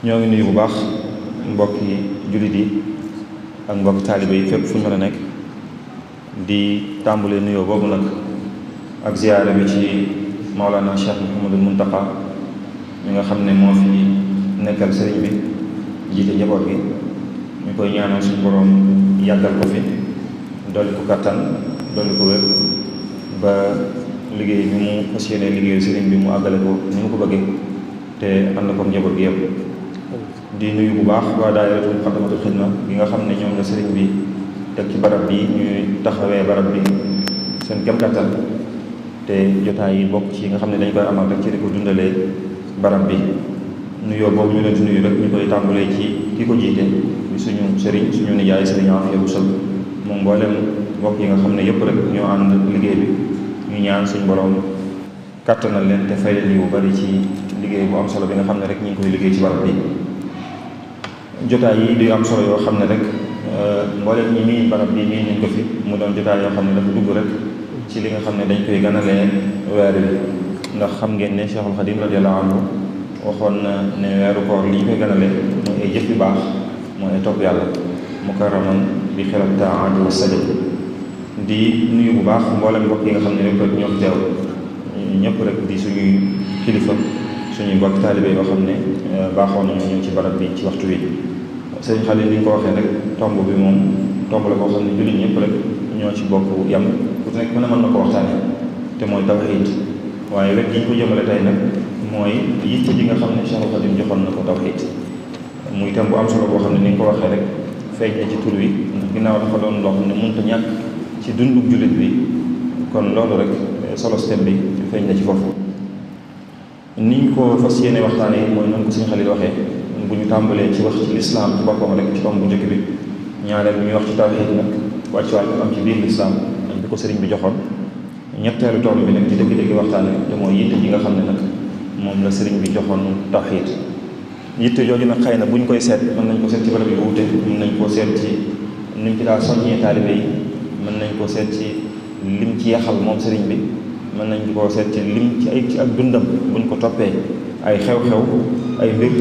ñoo ngi nuyu bu baax mbokki jullit yi ak mbokki taalibe yi fépp fu ñu mën a nekk di tàmbalee nuyoo boobu nag ak ziyaara bi ci Maolana Cheikh Mouhamadul Muntaqa mi nga xam ne moo fi nekkal sëriñ bi jiite njaboot gi ñu koy ñaanal suñu borom yàggal ko fi dolli ko kattan dolli ko wér ba liggéey bi mu fas yéene liggéeyu sëriñ bi mu àggale ko ni mu ko bëggee te ànd ko njaboot gi yëpp di nuyu bu baax waa daayiratul Muqaddamatul Xidma gi nga xam ne ñoom la sëriñ bi teg ci barab bi ñuy taxawee barab bi seen kem kattan te jotaay yi bokk ci nga xam ne dañ koy amal rek ci di ko dundalee barab bi nuyoo boobu ñu leen di nuyu rek ñu koy tàmbalee ci ki ko jiite suñu sëriñ suñu nijaay sëriñ Afia Bousso moom mboolem mbokk yi nga xam ne yëpp rek ñoo ànd liggéey bi ñu ñaan suñu borom kattanal leen te fay leen yu bari ci liggéey bu am solo bi nga xam ne rek ñu ngi koy liggéey ci barab bi jotaay yi di am solo yoo xam ne rek mboolem ñi mii barab bi mii nañ ko fi mu doon jotaay yoo xam ne dafa dugg rek ci li nga xam ne dañ koy ganalee weer bi ndax xam ngeen ne Cheikhul Khadim radiyallahu anhu waxoon na ne weeru koor li ñu koy ganalee mooy ay jëf yu baax mooy ay topp yàlla mukarraman bi xirat taati wa sajad di nuyu bu baax mboolem mbokk yi nga xam ne rek ñoo fi teew ñëpp rek di suñuy kilifa suñuy mbokk taalibe yoo xam ne baaxoon nañu ñëw ci barab bi ci waxtu wi sëriñ Xalil ni ñu ko waxee rek tomb bi moom tomb la koo xam ne jullit ñëpp rek ñoo ci bokk yam ku nekk ku ne mën na ko waxtaane te mooy tawxiid waaye rek gi ñu ko jëmale tey nag mooy yitte ji nga xam ne Cheikhul Khadim joxoon na ko tawxiid muy thème bu am solo boo xam ne ni nga ko waxee rek feeñ na ci tur wi ndax ginnaaw dafa doon loo xam ne mënut a ñàkk ci dundub jullit bi kon loolu rek solo thème bi feeñ na ci foofu niñ ko fas yéene waxtaanee mooy noonu ko Sëriñ Xalil waxee bu ñu tàmbalee ci wax ci lislaam ci boppam rek ci tomb bu njëkk bi ñaareel ñuy wax ci tawxiid nag wàccuwaay bi am ci biir lislaam ak bi ko sëriñ bi joxoon ñetteelu tomb bi nag ci dëgg-dëgg waxtaane te mooy yitte ji nga xam ne nag moom la sëriñ bi joxoon tawxiid yitte jooju nag xëy na bu ñu koy seet mën nañ ko seet ci barab yu wuute mën nañ koo seet ci nim ci daa soññee taalibe yi mën nañ koo seet ci lim ci yaxal moom sëriñ bi mën nañ koo seet ci lim ci ay ci ak dundam buñ ko toppee ay xew-xew ay mbir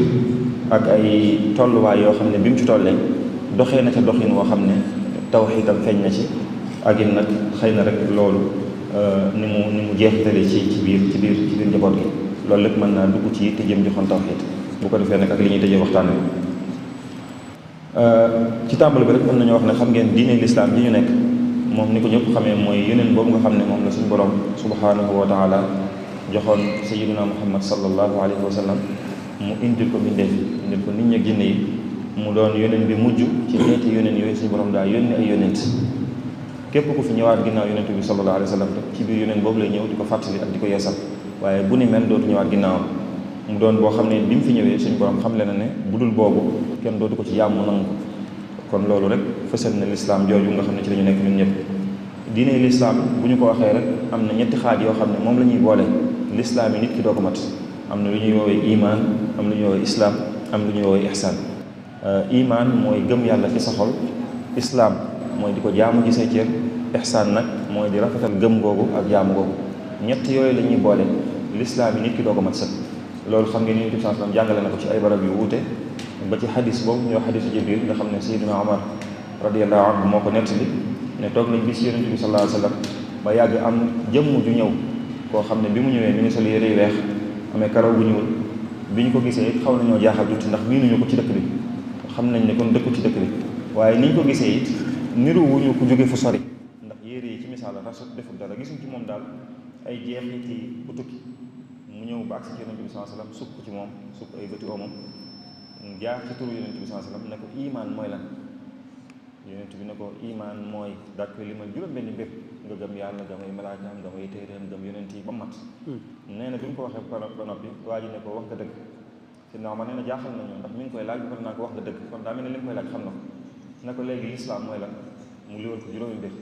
ak ay tolluwaay yoo xam ne bi mu ci tollee doxee na ca doxin woo xam ne tawxiidam feeñ na ci ak it nag xëy na rek loolu ni mu jeexitale ci biir njaboot gi loolu lépp mën naa dugg ci te jëm joxoon tawxiid bu ko defee nag ak li ñuy tëjee waxtaan wi ci tàmbali bi rek mën nañoo wax ne xam ngeen diine lislaam ji ñu nekk moom ni ko ñëpp xamee mooy yeneen boobu nga xam ne moom la suñu borom subhanahu wa taala joxoon sayyiduna muhammad sallallahu alayhi wa sallam mu indil ko mbindeef indil ko nit ñi ak jinne yi mu doon yonent bi mujj ci xeeti yonent yooyu suñu borom daa yónni ay yonent képp ku fi ñëwaat ginnaaw yonent bi sallallahu alayhi wa sallam ci biir yonent boobu lay ñëw di ko fàttali ak di ko yeesal waaye bu ni mel dootu ñëwaat ginnaaw mu doon boo xam ne bi mu fi ñëwee suñu borom xam le na ne bu dul boobu kenn dootu ko ci yàmm nangu kon loolu rek fësal na lislaam jooju nga xam ne ci la ñu nekk ñun ñëpp diine lislaam bu ñu ko waxee rek am na ñetti xaaj yoo xam ne moom la ñuy boole lislaam yi nit ki doo ko mat am na lu ñuy woowee imaan am lu ñuy woowee islaam am lu ñuy woowee ihsaan imaan mooy gëm yàlla ci sa xol islaam mooy di ko jaamu ci say cër ihsaan nag mooy di rafetal gëm googu ak jaamu googu ñett yooyu la ñuy boole lislaam yi nit ki doo ko mat sëkk loolu xam ngeen Yonent bi sallallahu alayhi wasallam jàngale na ko ci ay barab yu wuute ba ci xadis boobu ñoo xadisu Jibril nga xam ne Sayyidina Umar radiyallahu anhu moo ko nettali ne toog nañ bis Yonent bi sallallahu alayhi wasallam ba yàgg am jëmm ju ñëw koo xam ne bi mu ñëwee mi ngi sol yére yu weex amee karaw bu ñuul bi ñu ko gisee it xaw nañoo jaaxal tuuti ndax miinuñu ko ci dëkk bi xam nañ ne kon dëkku ci dëkk bi waaye niñ ko gisee it niru wuñu ko jóge fu sori ndax yére yi ci misaal rasut deful dara gisuñ ci moom daal ay jeexiti bu tukki mu ñëw ba agsi ci Yonent bi sallallahu alayhi wasallam sukk ci moom sukk ay bëti oomam jaar ci turu Yonent bi sallallahu alayhi wasallam ne ko imaan mooy lan Yonent bi ne ko imaan mooy daal koy limal juróom-benni mbir nga gëm yàlla gëm ay malaakaam gëm ay téeréem gëm yonent yi ba mat nee na bi mu ko waxee ba noppi waa ji ne ko wax nga dëgg si naaw ma nee na jaaxal nañu ndax mi ngi koy laaj bi ko naa ko wax nga dëgg kon daa mel ne li mu koy laaj xam na ko ne ko léegi lislaam mooy lan mu liwal ko juróomi mbir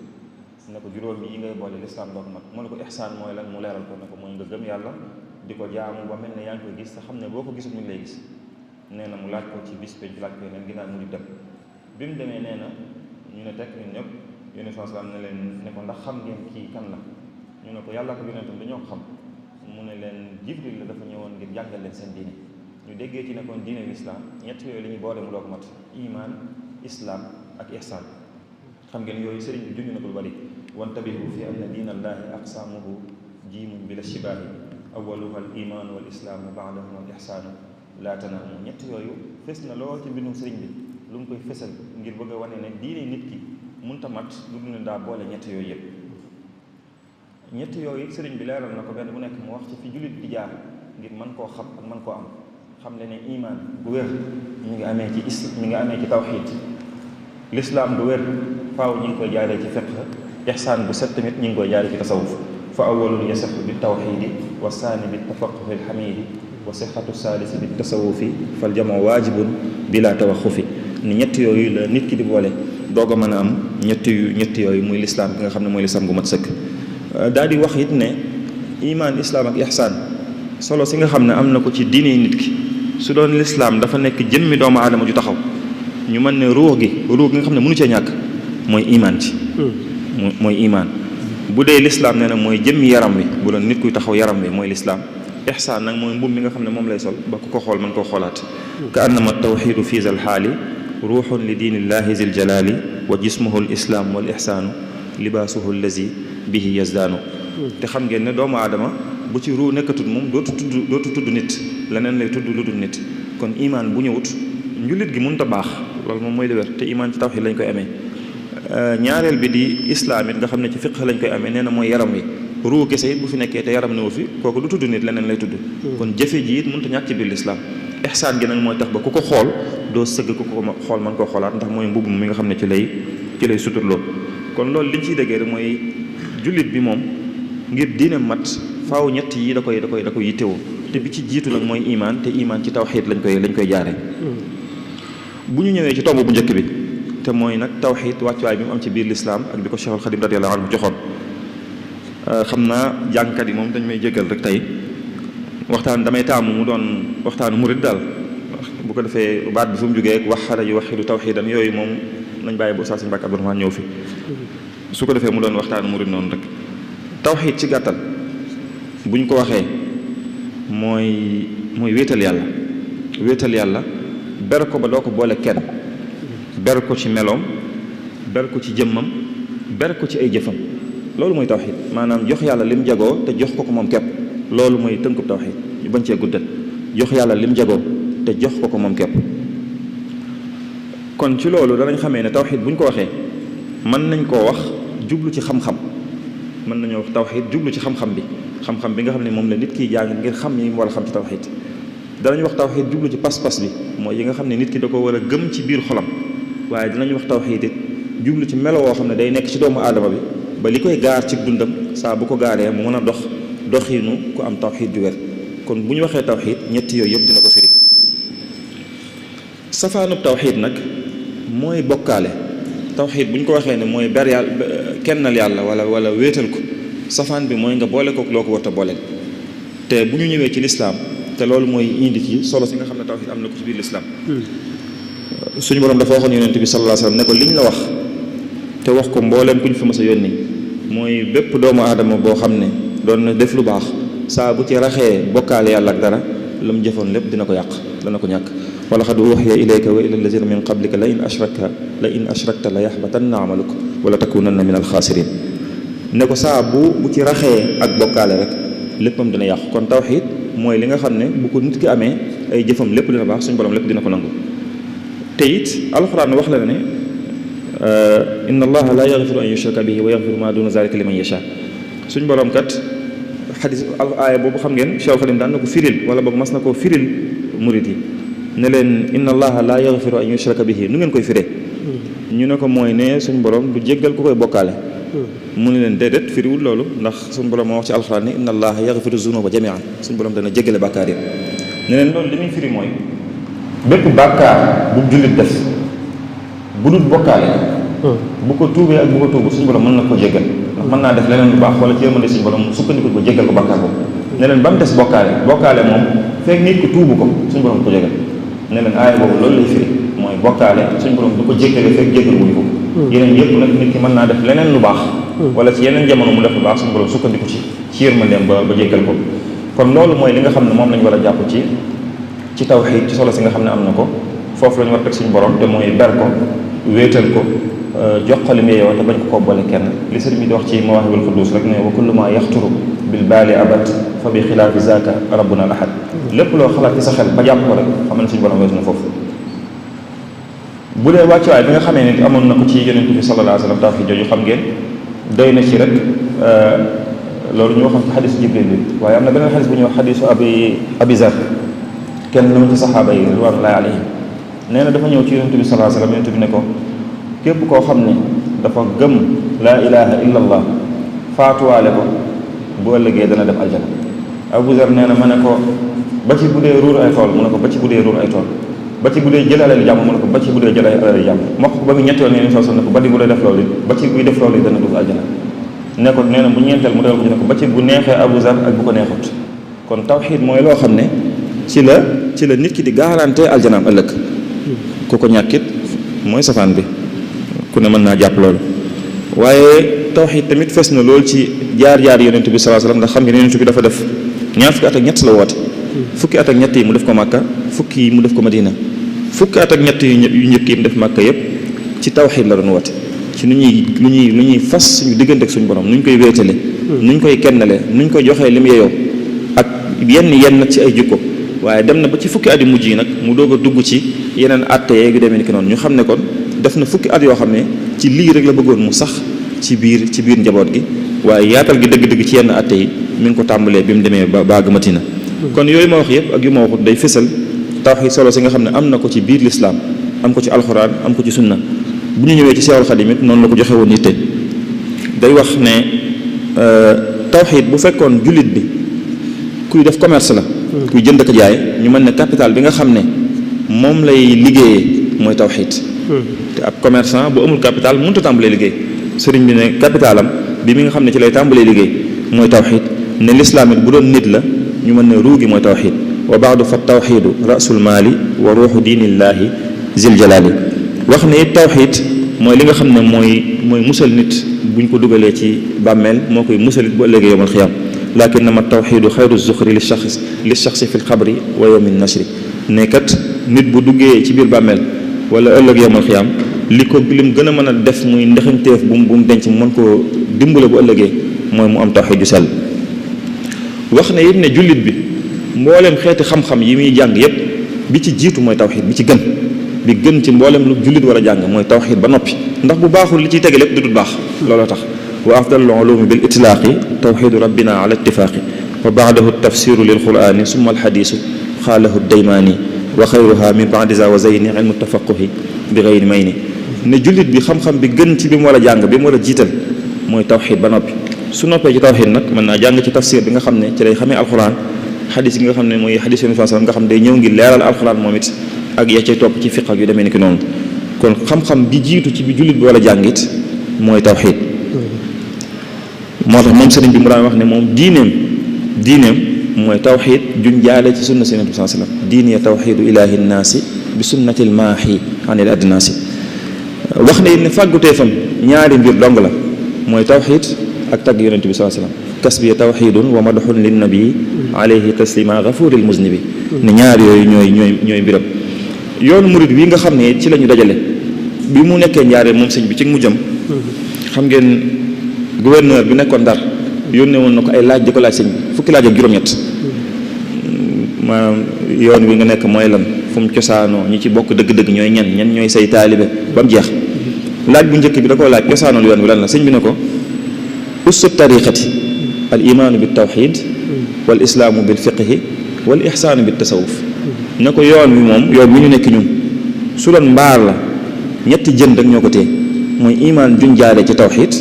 ne ko juróom yi ngay boole lislaam doo ko mat mu ne ko ihsaan mooy lan mu leeral ko ne ko mooy nga gëm yàlla di ko jaamu ba mel ne yaa ngi koy gis te xam ne boo ko gisul mi ngi lay gis nee na mu laaj ko ci bis penc laaj ko yeneen ginnaaw mu di dem bi mu demee nee na ñu ne tekk ñun ñëpp yonent sallallahu alayhi wasallam ne leen ne ko ndax xam ngeen kii kan la ñu ne ko yàlla ko yonentam dañoo xam mu ne leen Jibril la dafa ñëwoon ngir jàngal leen seen diine ñu déggee ci ne kon diine lislaam ñett yooyu la ñuy boole mu doog mat iman islam ak ihsan xam ngeen yooyu sëriñ bi junj na ko lu bari wantabihu fi anna diina allahi aqsaamuhu jiimun bila shibaahi awaluha al iman wal islaamu baadahuma al ihsaanu laa tanaamu ñett yooyu fes na lool ci mbindum sëriñ bi lu mu koy fesal ngir bëgg a wane ne diine nit ki munta mat lu dul ne daa boole ñett yooyu yëpp ñett yooyu sëriñ bi leeral na ko benn bu nekk mu wax ci fi jullit di jaar ngir mën koo xam ak mën koo am xam le ne iman bu wér mi ngi amee ci tawxiid l'islam bu wér faaw ñi ngi koy jaaree ci fiqh ihsaan bu set tamit ñi ngi koy jaaree ci tasawuf fa awwalun yasixu bi tawxiidi wa saani bi tafaquhi alxamiidi wa sixatu saalisi bi tasawufi fal jamoo waajibun bila tawaxufi ni ñett yooyu la nit ki di boole doog a mën a am ñett yooyu muy lislaam bi nga xam ne mooy lislaam gu mat sëkk daal di wax it ne iman islaam ak ihsaan solo si nga xam ne am na ko ci diine nit ki su doon lislaam dafa nekk jëmmi doomu aadama ju taxaw ñu mën ne ruux gi nga xam ne mënu cee ñàkk mooy iman ci mooy iman bu dee lislaam nee na mooy jëmmi yaram wi bu doon nit kuy taxaw yaram wi mooy lislaam ihsaan nag mooy mbubb mi nga xam ne moom lay sol ba ku ko xool mën koo xoolaat ka annama tawxidu fi zal xaali ruuxun li diinillahi zil jalaali wa jismuhu l islaam wal ihsaanu libaasuhu allazi bihi yazdaanu te xam ngeen ne doomu aadama bu ci ruu nekkatul moom dootu tudd nit leneen lay tudd lu dul nit kon iman bu ñëwut njulit gi mënut a baax loolu moom mooy li wér te iman ci tawxiid lañ koy amee ñaareel bi di islaam it nga xam ne ci fiqh lañ koy amee nee na mooy yaram wi ruu kese it bu fi nekkee te yaram newu fi kooku du tudd nit leneen lay tudd kon jëfe ji it mënut a ñàkk ci biir lislaam ihsaan gi nag mooy tax ba ku ko xool doo sëgg ku ko xool mën koo xoolaat ndax mooy mbubb mi nga xam ne ci lay suturloo kon loolu liñ ciy déggee rek mooy jullit bi moom ngir diine mat faaw ñett yi da koy yittewoo te bi ci jiitu nag mooy iman te iman ci tawxiid lañ koy jaare bu ñu ñëwee ci tomb bu njëkk bi te mooy nag tawxiid wàccuwaay bi mu am ci biir lislaam ak bi ko Cheikhul Xadim radiyallahu anhu joxoon xam naa jàngkat yi moom dañ may jéggal rek tey waxtaan damay taamu mu doon waxtaanu murid daal bu ko defee baat bi fu mu jógee waxada yu waxidu tawxiidan yooyu moom nañ bàyyi bu saa si Mbàkke Abdourahmane ñëw fi su ko defee mu doon waxtaanu murid noonu rek tawxiid ci gàttal buñ ko waxee mooy wéetal yàlla ber ko ba doo ko boole kenn ber ko ci meloom ber ko ci jëmmam ber ko ci ay jëfam loolu mooy tawxiid maanaam jox yàlla lim jagoo te jox ko moom képp loolu mooy tënkub tawxiid ñu bañ cee guddal jox yàlla lim jagoo te jox ko moom képp kon ci loolu danañ xamee ne tawxiid buñ ko waxee mën nañ koo wax jublu ci xam-xam mën nañoo wax tawxiid jublu ci xam-xam bi nga xam ne moom la nit kiy jàng ngir xam yi mu war a xam ci tawxiid danañ wax tawxiid jublu ci pas-pas bi mooy yi nga xam ne nit ki da ko war a gëm ci biir xolam waaye dinañ wax tawxiid it jublu ci melo woo xam ne day nekk ci doomu aadama bi ba li koy gaar ci dundam saa bu ko gaaree mu mën a doxiinu ku am tawxiid ju wér kon bu ñu waxee tawxiid ñetti yooyu yëpp dina ko firi safaanub tawxiid nag mooy bokkaale tawxiid bu ñu ko waxee ne mooy ber yàlla kennal yàlla wala wéetal ko safaan bi mooy nga boole ko loo ko war a booleel te bu ñu ñëwee ci lislaam te loolu mooy indi ci solo si nga xam ne tawxiid am na ko ci biir lislaam suñu borom dafa waxoon yonent bi sallallahu alayhi wasallam ne ko liñ la wax te wax ko mbooleem ku ñu fi mës a yónni mooy bépp doomu aadama boo xam ne doon na def lu baax saa bu ci raxee bokkaale yàlla ak dara la mu jëfoon lépp dina ko yàq dana ko ñàkk wa laqad uhiya ilayka wa ila allazina min qablika la in ashrakta la yaxbatanna amaluk wala takunanna min alxaasirin ne ko saa bu ci raxee ak bokkaale rek léppam dina yàqu kon tawxiid mooy li nga xam ne bu ko nit ki amee ay jëfam lépp dina baax suñu borom lépp dina ko nangu te it alxuraan wax la ne inna allaha la yaxfiru an yushraka bihi wa yaxfiru ma duna zalika liman yasha suñ borom kat xadis aaya boobu xam ngeen Cheikh Xadim daan na ko firil wala boog mas na koo firil murid yi ne leen inna allaha la yaxfiru an yushraka bihi nu ngeen koy firee ñu ne ko mooy ne suñ borom du jéggal ku koy bokkaale mu ne leen déedéet firiwul loolu ndax suñ borom moo wax ci alxuraan ne inna allaha yaxfiru zunuba jamian suñ borom dana jéggale bàkkaar yi ne leen loolu li muy firi mooy bépp bàkkaar bu jullit def bu dul bokkaale bu ko tuubee ak bu ko tuubu suñu borom mën na ko jéggal ndax mën naa def leneen lu baax wala ci yërmande suñu borom sukkandiku ko jéggal ko bàkkaar boobu ne leen ba mu des bokkaale moom fekk nit ko tuubu ko suñu borom ko jéggal ne leen aaya boobu loolu lay firi mooy bokkaale suñu borom du ko jéggale fekk jéggal wuñu ko yeneen yëpp nag nit ki mën naa def leneen lu baax wala ci yeneen jamono mu def lu baax suñu borom sukkandiku ci yërmandeem ba jéggal ko kon loolu mooy li nga xam ne moom lañu war a jàpp ci tawxiid ci solo si nga xam ne am na ko foofu la ñu war a teg suñu borom te mooy ber ko wéetal ko jox ko li mu yeewoo te bañ ko boole kenn li sëriñ bi di wax ci mawaahibul quddus rek ne wa kullu ma yaxturu bil baali abat fa bi xilaafi zaaka rabbuna al ahad lépp loo xalaat ci sa xel ba jàpp ko rek xam ne suñu borom weesu na foofu. bu dee wàccuwaay bi nga xamee ne amoon na ko ci yonent bi sallallahu alayhi wa sallam tawxiid jooju xam ngeen doy na ci rek loolu ñu waxoon ci xadisu jibril bi waaye am na beneen xadis bu ñuy wax xadisu abi zar kenn la ma ci saxaaba yi ridwanullahi alayhim nee na dafa ñëw ci yonent bi sallallahu alayhi wa sallam yonent bi ne ko képp koo xam ne dafa gëm laa ilaha illa allah faatuwaale ko bu ëllëgee dana dem aljana abu zar nee na ma ne ko ba ci bu dee ruur ay tool mu ne ko ba ci bu dee ruur ay tool ba ci bu dee jël alal jàmm mu ne ko ba ci bu dee jël alal jàmm moo ko ba mu ñetteel ne soo ne ko ba di bu dee def loolu ba ci buy def loolu dana dugg aljana ne ko nee na bu ñeenteel mu defal ko ci ne ko ba ci bu neexee Abu Zar ak bu ko neexut kon tawxiid mooy loo xam ne ci la nit ki di garanté aljanaam ëllëg ku ko ñàkkit mooy safaan bi ku ne mën naa jàpp loolu waaye tawxiid tamit fes na loolu ci jaar-jaar yonent bi sallallahu alayhi wasallam ndax xam nga yonent bi dafa def ñaar fukki at ak ñett la woote fukki at ak ñett yi mu def ko Makka fukki yi mu def ko Madina fukki at ak ñett yu njëkk yi mu def Makka yépp ci tawxiid la doon woote ci lu ñuy fas suñu diggante ak suñu borom nu ñu koy wéetale nu ñu koy kennale nu ñu koy joxee lim yeyoo ak yenn ci ay jikko waaye dem na ba ci fukki at yu mujj yi nag mu doog a dugg ci yeneen atte yu demee ni ki noonu ñu xam ne kon def na fukki at yoo xam ne ci lii rek la bëggoon mu sax ci biir njaboot gi waaye yaatal gi dëgg-dëgg ci yenn atte yi mi ngi ko tàmbalee bi mu demee ba baag Madina kon yooyu ma wax yëpp ak yu ma waxut day fësal tawxiid solo si nga xam ne am na ko ci biir lislaam am ko ci alxuraan am ko ci sunna bu ñu ñëwee ci Seexul Xadiim it noonu la ko joxe woon yitte day wax ne tawxiid bu fekkoon jullit bi kuy def commerce la kuy jënd ak jaay ñu mën ne capital bi nga xam ne moom lay liggéeyee mooy tawxiid te ab commerçant bu amul capital mënut a tàmbalee liggéey sëriñ bi ne capitalam bi mi nga xam ne ci lay tàmbalee liggéey mooy tawxiid ne lislaam it bu doon nit la ñu mën ne ruu gi mooy tawxiid wa baadu fa tawxiidu rasul maali wa ruuxu diinillaahi zil jalaali wax ne it tawxiid mooy li nga xam ne mooy musal nit buñ ko dugalee ci bàmmeel moo koy musalit bu ëllëgee yowmal xiyaam lakinnama tawxiidu xayru zuxri li shaxsi fi lxabri wa yowmi nashri ne kat nit bu duggee ci biir bàmmeel wala ëllëg yowmal xiyaam lim gën a mën a def muy ndexañteef bu mu denc mu mën koo dimbale bu ëllëgee mooy mu am tawxiid ju sell wax ne it ne jullit bi mboolem xeeti xam-xam yi muy jàng yépp bi ci jiitu mooy tawxiid bi ci gën bi gën ci mboolem lu jullit war a jàng mooy tawxiid ba noppi ndax bu baaxul li ciy tege lépp du baax looloo tax wa afdalul ulumi bil itlaaqi tawxiidu rabbina ala ittifaaqi wa baadahu tafsiru lil qur'ani summa alxadiisu xaalahu daymaani wa xayruha min baadisa wa zeyni ilmu tafaquhi bi gayri mayni ne jullit bi xam-xam bi gën ci bi mu war a jàng bi mu war a jiital mooy tawxiid ba noppi su noppee ci tawxiid nag mën naa jàng ci tafsir bi nga xam ne ci lay xamee alquran xadis yi nga xam ne mooy xadis yonent bi nga xam day ñëw ngir leeral alquran moom it ak ya cay topp ci fiq ak yu demee ni ki noonu kon xam-xam bi jiitu ci bi jullit bi war a jàngit mooy tawxiid moo tax moom sëriñ bi mu daan wax ne moom diineem mooy tawxiid juñ jaale ci sunna si yonent bi sallallahu alayhi wasallam diine tawxiidu ilaahi nnaasi bi sunnatil maahi anil adnaasi wax ne it ne fàgguteefam ñaari mbir dong la mooy tawxiid ak tagg yonent bi sallallahu alayhi wasallam kasbiya tawxiidun wa madxun linnabii alayhi taslima gafuril muznibi ne ñaar yooyu ñooy mbiram yoonu murid wi nga xam ne ci la ñu dajale bi mu nekkee njaaree moom sëñ bi ci mujjam xam ngeen gouverneur bi nekkoon Ndar yónnee woon na ko ay laaj di ko laaj sëñ bi fukki laaj ak juróom-ñett maanaam yoon wi nga nekk mooy lan fu mu cosaanoo ñi ci bokk dëgg-dëgg ñooy ñen ñooy say taalibe ba mu jeex laaj bu njëkk bi da koo laaj cosaanoon yoon wi lan la sëñ bi ne ko ussu tariqati al imaanu bi tawxid wal islaamu bil fiqhi wal ixsaanu bi tasawuf ne ko yoon wi moom yoon mi ñu nekk ñun su doon mbaar la ñetti jën rek ñoo ko téye mooy imaan juñ jaaree ci tawxid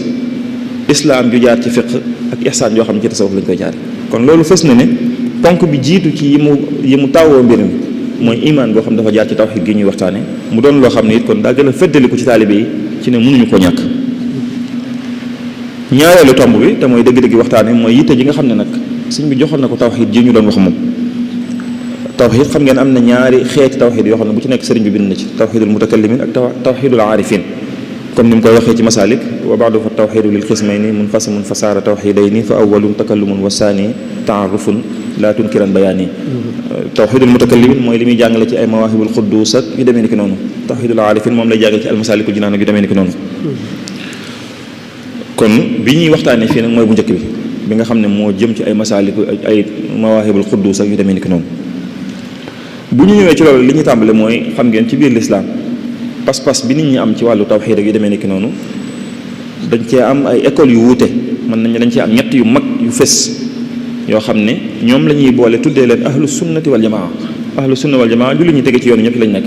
islaam ju jaar ci fiq ak ixsaan yoo xam ne ci tasawuf lañ koy jaare kon loolu fës na ne ponk bi jiitu ci yi mu tawoo mbir mi mooy imaan boo xam dafa jaar ci tawxid gi ñuy waxtaane mu doon loo xam ne it kon daa gën a feddali ko ci taalibe yi ci ne mënuñu ko ñàkk ñaareelu tomb bi te mooy dëgg-dëgg waxtaane mooy yitte ji nga xam ne nag sëñ bi joxoon na ko tawxid ji ñu doon wax moom tawxid xam ngeen am na ñaari xeeti tawxid yoo xam ne bu ci nekk sëriñ bi bind na ci tawxidul mutakallimin ak tawxidul aarifin comme ni mu koy waxee ci masalik wa baadu fa tawxidu lil xismayni munqasimun fa saara tawxidayni fa awwalun takallumun wa saani taarufun laa tunkiran bayaani tawxidul mutakallimin mooy li muy jàngale ci ay mawaahibul quddus ak yu demee ni ki noonu tawxidul aarifin moom lay jàngale ci almasaalikul jinaan ak yu demee ni ki noonu kon bi ñuy waxtaanee fii nag mooy bu njëkk bi nga xam ne moo jëm ci ay masaaliku ay mawaahibul quddus ak yu demee ni ki noonu bu ñu ñëwee ci loolu li ñu tàmbale mooy xam ngeen ci biir lislaam pas-pas bi nit ñi am ci wàllu tawxiid ak yu demee ni ki noonu dañ cee am ay écoles yu wuute mën nañu dañ cee am ñett yu mag yu fës yoo xam ne ñoom la ñuy boole tuddee leen ahlu sunnati wal jamaa ahlu sunna wal jamaa julli ñu tege ci yoonu ñëpp lañ nekk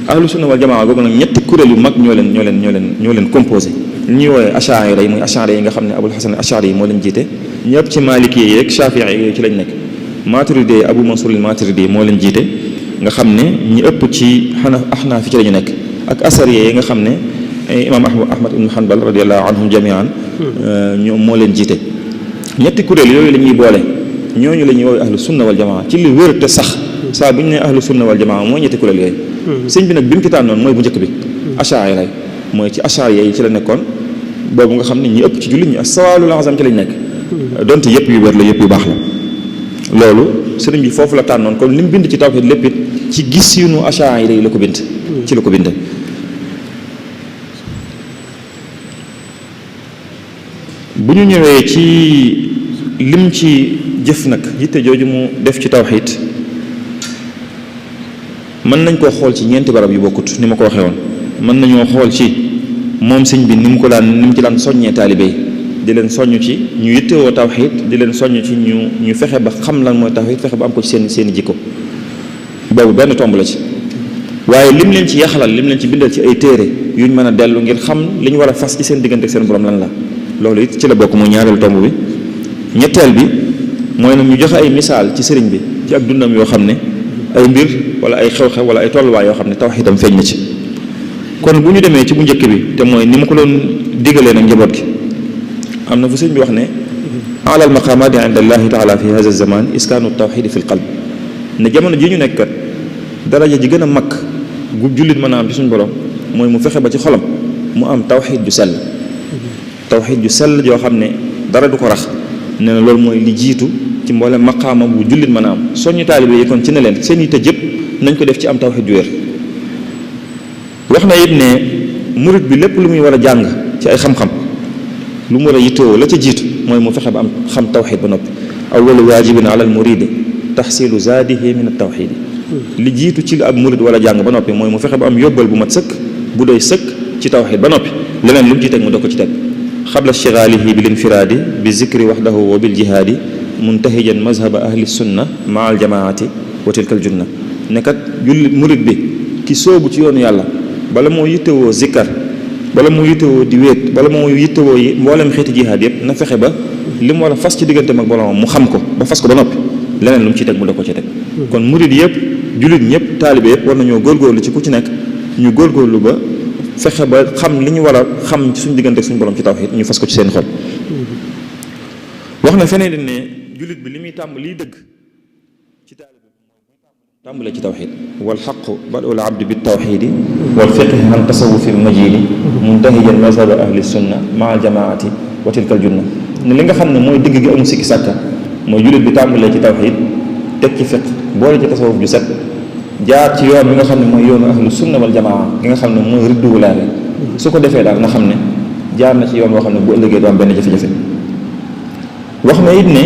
ahlu sunna wal jamaa googu nag ñetti kuréel yu mag ñoo leen composé li ñuy woowee achaira yi muy achaira yi nga xam ne abul hasan achari yi moo leen jiite ñëpp ci maliki yi rek shafii yi ci lañ nekk maturidi yi abu mansur al maturidi moo leen jiite nga xam ne ñi ëpp ci axnaaf fi ci lañu nekk ak asari yi nga xam ne imam ahmad ibn hanbal radiallahu anhum jamian ñoom moo leen jiite ñetti kuréel yooyu la ñuy boole ñooñu la ñuy woowee ahlu sunna wal jamaa ci li wér te sax saa bu ñu nee ahlu sunna wal jamaa mooy ñetti kuréel yooyu sëñ bi nag bi mu ci tànnoon mooy bu njëkk bi achaira mooy ci achaira yi ci la nekkoon boobu nga xam ne ñi ëpp ci jullit ñi as-sawaalul azam ci lañ nekk donte yëpp yu wér la yëpp yu baax la loolu sëriñ bi foofu la tànnoon kon li mu bind ci tawhid lépp it ci gis yu nu achaira yi la ko bind ci la ko bind bu ñu ñëwee ci lim ci jëf nag yitte jooju mu def ci tawhid mën nañ koo xool ci ñeenti barab yu bokkut ni ma ko waxee woon mën nañoo xool ci moom sëñ bi ni mu ci daan soññee taalibe yi di leen soññ ci ñu yittewoo tawhid di leen soññ ci ñu fexe ba xam lan mooy tawhid fexe ba am ko ci seen jikko boobu benn tomb la ci waaye lim leen ci yaxalal lim leen ci bindal ci ay téere yuñ mën a dellu ngir xam li ñu war a fas ci seen diggante ak seen borom lan la loolu it ci la bokk mooy ñaareelu tomb bi ñetteel bi mooy nag ñu joxe ay misaal ci sëriñ bi ci ak dundam yoo xam ne ay mbir wala ay xew-xew wala ay tolluwaay yoo xam ne tawhidam feeñ na ci kon bu ñu demee ci bu njëkk bi te mooy ni mu ko doon digalee nag njaboot gi am na fu sëriñ bi wax ne alal maqaamaati inda allahi taala fi hada zaman iskaanu tawxidi fi l qalb ne jamono ji ñu nekk kat daraja ji gën a mag gu jullit mën a am ci suñu borom mooy mu fexe ba ci xolam mu am tawxid ju sell tawxid ju sell joo xam ne dara du ko rax nee na loolu mooy li jiitu ci mboolem maqaama bu jullit mën a am soññu taalibe yi kon ci ne leen seen yitte jëpp nañ ko def ci am tawxid ju wér wax na it ne murit bi lépp lu muy war a jàng ci ay xam-xam lu mu war a yittewoo la ca jiitu mooy mu fexe ba am xam tawxid ba noppi awwalu waajibin ala al muridi taxsilu zaadihi min at tawxidi li jiitu ci ab murit wala jàng ba noppi mooy mu fexe ba am yóbbal bu mat sëkk bu doy sëkk ci tawxid ba noppi leneen lu mu ci teg mu doog ko ci teg xabla shigaalihi bil infiraadi bi zikri waxdahu wa bil jihaadi muntahijan mazhaba ahli sunna maa al jamaati wa tilkal junna nekkat jullit murit bi ki soobu ci yoonu yàlla bala moo yittewoo zikkar bala moo yittewoo di wéet bala moo yittewoo yi mboolem xeeti jihaad yëpp na fexe ba li mu war a fas ci diggante mag boromam mu xam ko ba fas ko ba noppi leneen lu mu ci teg mu da ko ci teg kon murit yëpp jullit ñëpp taalibe yëpp war nañoo góorgóorlu ci ku ci nekk ñu góorgóorlu ba fexe ba xam li ñu war a xam ci suñu diggante suñu borom ci tawhid ñu fas ko ci seen xol wax na feneen ne jullit bi li muy liy dëgg ci taalibe tàmbale ci tawxid wal xaqu badul abdi bi tawxidi wal fiqhi an tasawufi majidi muntahijan mazhaba ahli sunna maa jamaati wa tilka al junna ne li nga xam ne mooy dëgg gi amul sikki sàkka mooy jullit bi tàmbalee ci tawxid teg ci fiq boole ci tasawuf ju set jaar ci yoon bi nga xam ne mooy yoonu ahlu sunna wal jamaa gi nga xam ne mooy riddu wulaale su ko defee daal nga xam ne jaar na ci yoon boo xam ne bu ëllëgee du am benn jafe-jafe wax na it ne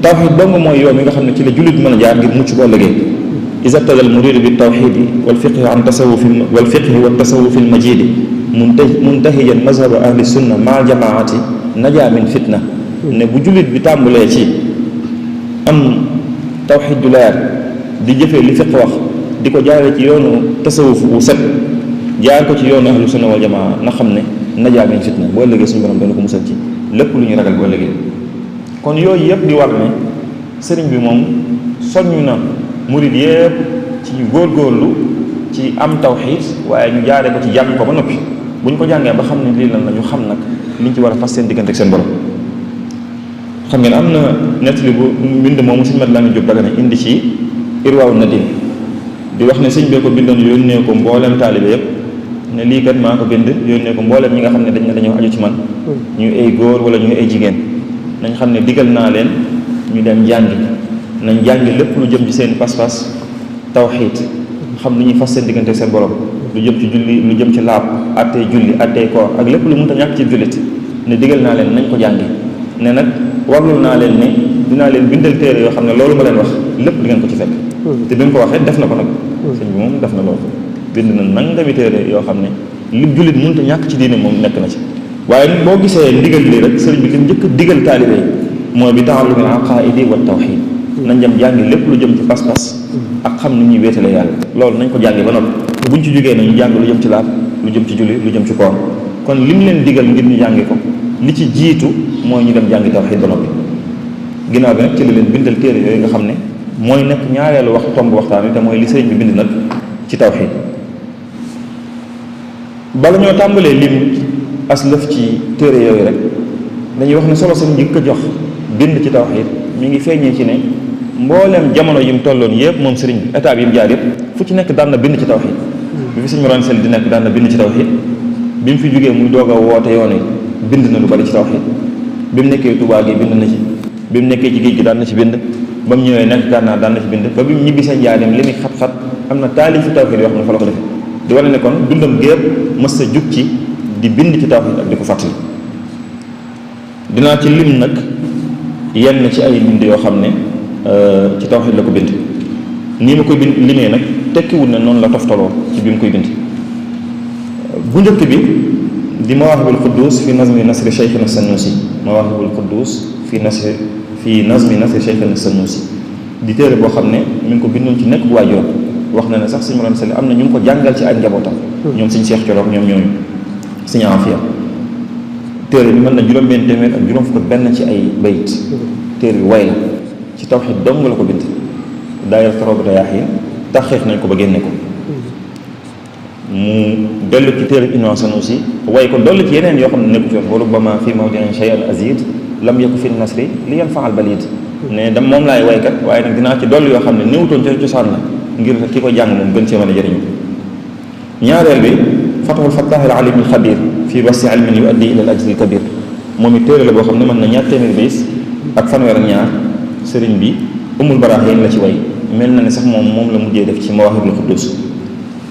tawxid dong mooy yoon bi nga xam ne ci la jullit mën a jaar ngir mucc bu ëllëgee iza btada al muridu bi tawxidi wal fiqhi an tasawufi wal fiqhi wa tasawufi al majidi muntahijan mazhaba ahli sunna maa jamaati najaa min fitna ne bu jullit bi tàmbalee ci am tawxid ju leer di jëfee li fiq wax di ko jaaree ci yoonu tasawuf bu set jaar ko ci yoonu ahlu sunna wal jamaa na xam ne najaa min fitna boo ëllëgee suñu borom dana ko musal ci lépp lu ñu ragal boo ëllëgee kon yooyu yëpp di war ne sëriñ bi moom soññ na murid yëpp ci ñu góorgóorlu ci am tawxiid waaye ñu jaaree ko ci jàng ko ba noppi bu ñu ko jàngee ba xam ne lii lan la ñu xam nag liñ ci war a fas seen diggante ak seen borom xam ngeen am na nettali bu mbind moomu sëñ Mat Lamin Jóob Dagana indi ci Irwaaw Nadim di wax ne sëñ bee ko bindoon yónnee ko mbooleem taalibe yëpp ne lii kat maa ko bind yónnee ko mbooleem ñi nga xam ne dañ ne dañoo aju ci man ñu ay góor wala ñu ay jigéen nañ xam ne digal naa leen ñu dem jàngi nañ jàngi lépp lu jëm ci seen pas-pas tawxiid xam ni ñuy fas seen diggante seen borom lu jëm ci julli lu jëm ci laab attee julli attee koor ak lépp lu mënta ñàkk ci jullit ne digal naa leen nañ ko jàngi ne nag warlul naa leen ne dinaa leen bindal téere yoo xam ne loolu ma leen wax lépp di ngeen ko ci fekk te bi mu ko waxee def na ko nag sëñ bi moom def na loolu bind na nangami téere yoo xam ne li jullit mënta ñàkk ci diine moom nekk na ci waaye boo gisee ndigal lii rek sëriñ bi li mu njëkk digal taalibe yi mooy bi ta'allumil aqaa'idi wa tawxiid nañ dem jàngi lépp lu jëm ci pas-pas ak xam ni ñuy wéetale yàlla loolu nañ ko jàngi ba noppi buñ ci jógee nañu jàng lu jëm ci laab lu jëm ci julli lu jëm ci koor kon li mu leen digal ngir ñu jàngi ko li ci jiitu mooy ñu dem jàngi tawxiid ba noppi ginnaaw bi nag ci la leen bindal téere yooyu nga xam ne mooy nekk ñaareelu wax tomb waxtaan wi te mooy li sëriñ bi bind nag ci tawxiid bala ñoo tàmbalee lim aslëf ci téere yooyu rek dañuy wax ne solo sëriñ bi ko jox bind ci tawxiid mi ngi feeñee ci ne mbooleem jamono yi mu tolloon yëpp moom sëriñ bi étape yi mu jaar yëpp fu ci nekk daan na bind ci tawxiid bi fi sëriñ Mor Anta Sali di nekk daan na bind ci tawxiid bi mu fi jógee muy doog a woote yoon yi bind na lu bari ci tawxiid bi mu nekkee Tuubaa gi bind na ci bi mu nekkee ci géej gi daan na ci bind ba mu ñëwee nekk Gànnaar daan na ci bind ba bi mu ñibbisee Njaaréem li muy xat-xat am na taalif ci tawxiid yoo xam ne fa la ko defee di wane ne kon dundam gépp mës sa jug ci di bind ci tawxiid ak di ko fàttali dinaa ci lim nag yenn ci ay bind yoo xam ne ci tawxiid la ko bind nii ma koy bind limee nag tekkiwul ne noonu la toftaloo ci bi mu koy bind bu njëkk bi di Mawaahibul Quddus fi nazmi nasri Cheikhina Sanusi Mawaahibul Quddus fi nazmi nasri Cheikhina Sanusi di téere boo xam ne mi ngi ko bindoon ci nekk bu waajuram wax na ne sax sëñ Mor Anta Sali am na ñu ngi ko jàngal ci ak njabootam ñoom sëñ Cheikh Corox ñoom ñooñu sëñ Afia téere bi mën na juróom-benn téeméer ak juróom fukk ak benn ci ay bayit téere bi way la ci tawxiid dong la ko bind daayira Rawdu Rayaahiin taxqiq nañ ko ba génne ko mu dellu ci téere Ibnu Sanusi way ko dolli ci yeneen yoo xam ne nekku ci wax wa rubbama fi mawdi'in shay'an azid lam yakun fi nasri li yanfa al balid ne dam moom laay waykat waaye nag dinaa ci dolli yoo xam ne néewutoon ca cosaan la ngir ki ko jàng moom gën cee mën a jëriñu ñaareel bi Fathul Fattah al alim al xabir fii basti ilmin yuaddi ila al ajri al kabir moom it téere la boo xam ne mën na ñaar téeméer bis ak fanweer ak ñaar sëriñ bi Ummul Baraahiin la ci way mel na ne sax moom la mujjee def ci Mawaahibul Quddus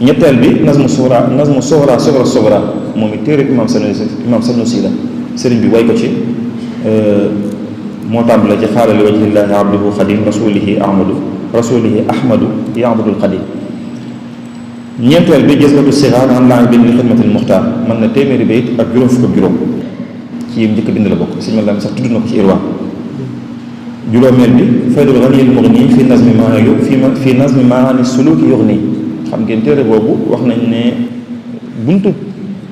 ñetteel bi nazmu sughra sughra moom it téere imam Sanusi la sëriñ bi way ko ci moo tàmbale ci xaala li wajhillahi abduhu xadim rasulihi ahmadu yaabudul xadim ñeenteel bi jazbatu sigaar an laa bind li xidmatil muxtaar mën na téeméeri bayit ak juróom fukk ak juróom ci yim njëkk bind la bokk sëñ ma sax tudd na ko ci irwa juróomeel bi faydul ganiyil mughni fi nazmi maani suluki yughni xam ngeen téere boobu wax nañ ne buntu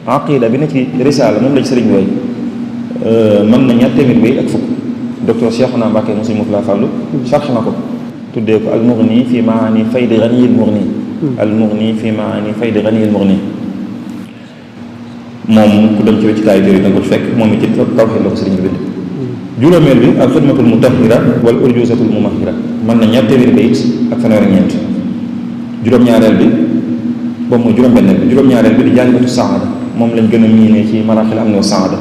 aqida bi na ci risaala moom la ci sëriñ wooy mën na ñaar téeméeri bayit ak fukk docteur Cheikhouna Mbacké mu sëñ Murtala Fallu sarx na ko tuddee ko al mughni fi maani faydi ganiyil mughni al mughni fi maani faydi ganiyil mughni moom ku dem ci wéccikaayu téere yi da nga ko fekk moom it ci tawxiid la ko sëriñ bi bind juróomeel bi al xidmatul mutahhira wal urjuzatul mumahhira mën na ñaar téeméeri bayit ak fanweer ak ñeent juróom-ñaareel bi boobu mooy juróom-benneel bi juróom-ñaareel bi di jaalibatu saada moom lañ gën a miinee ci maraaxil am na saada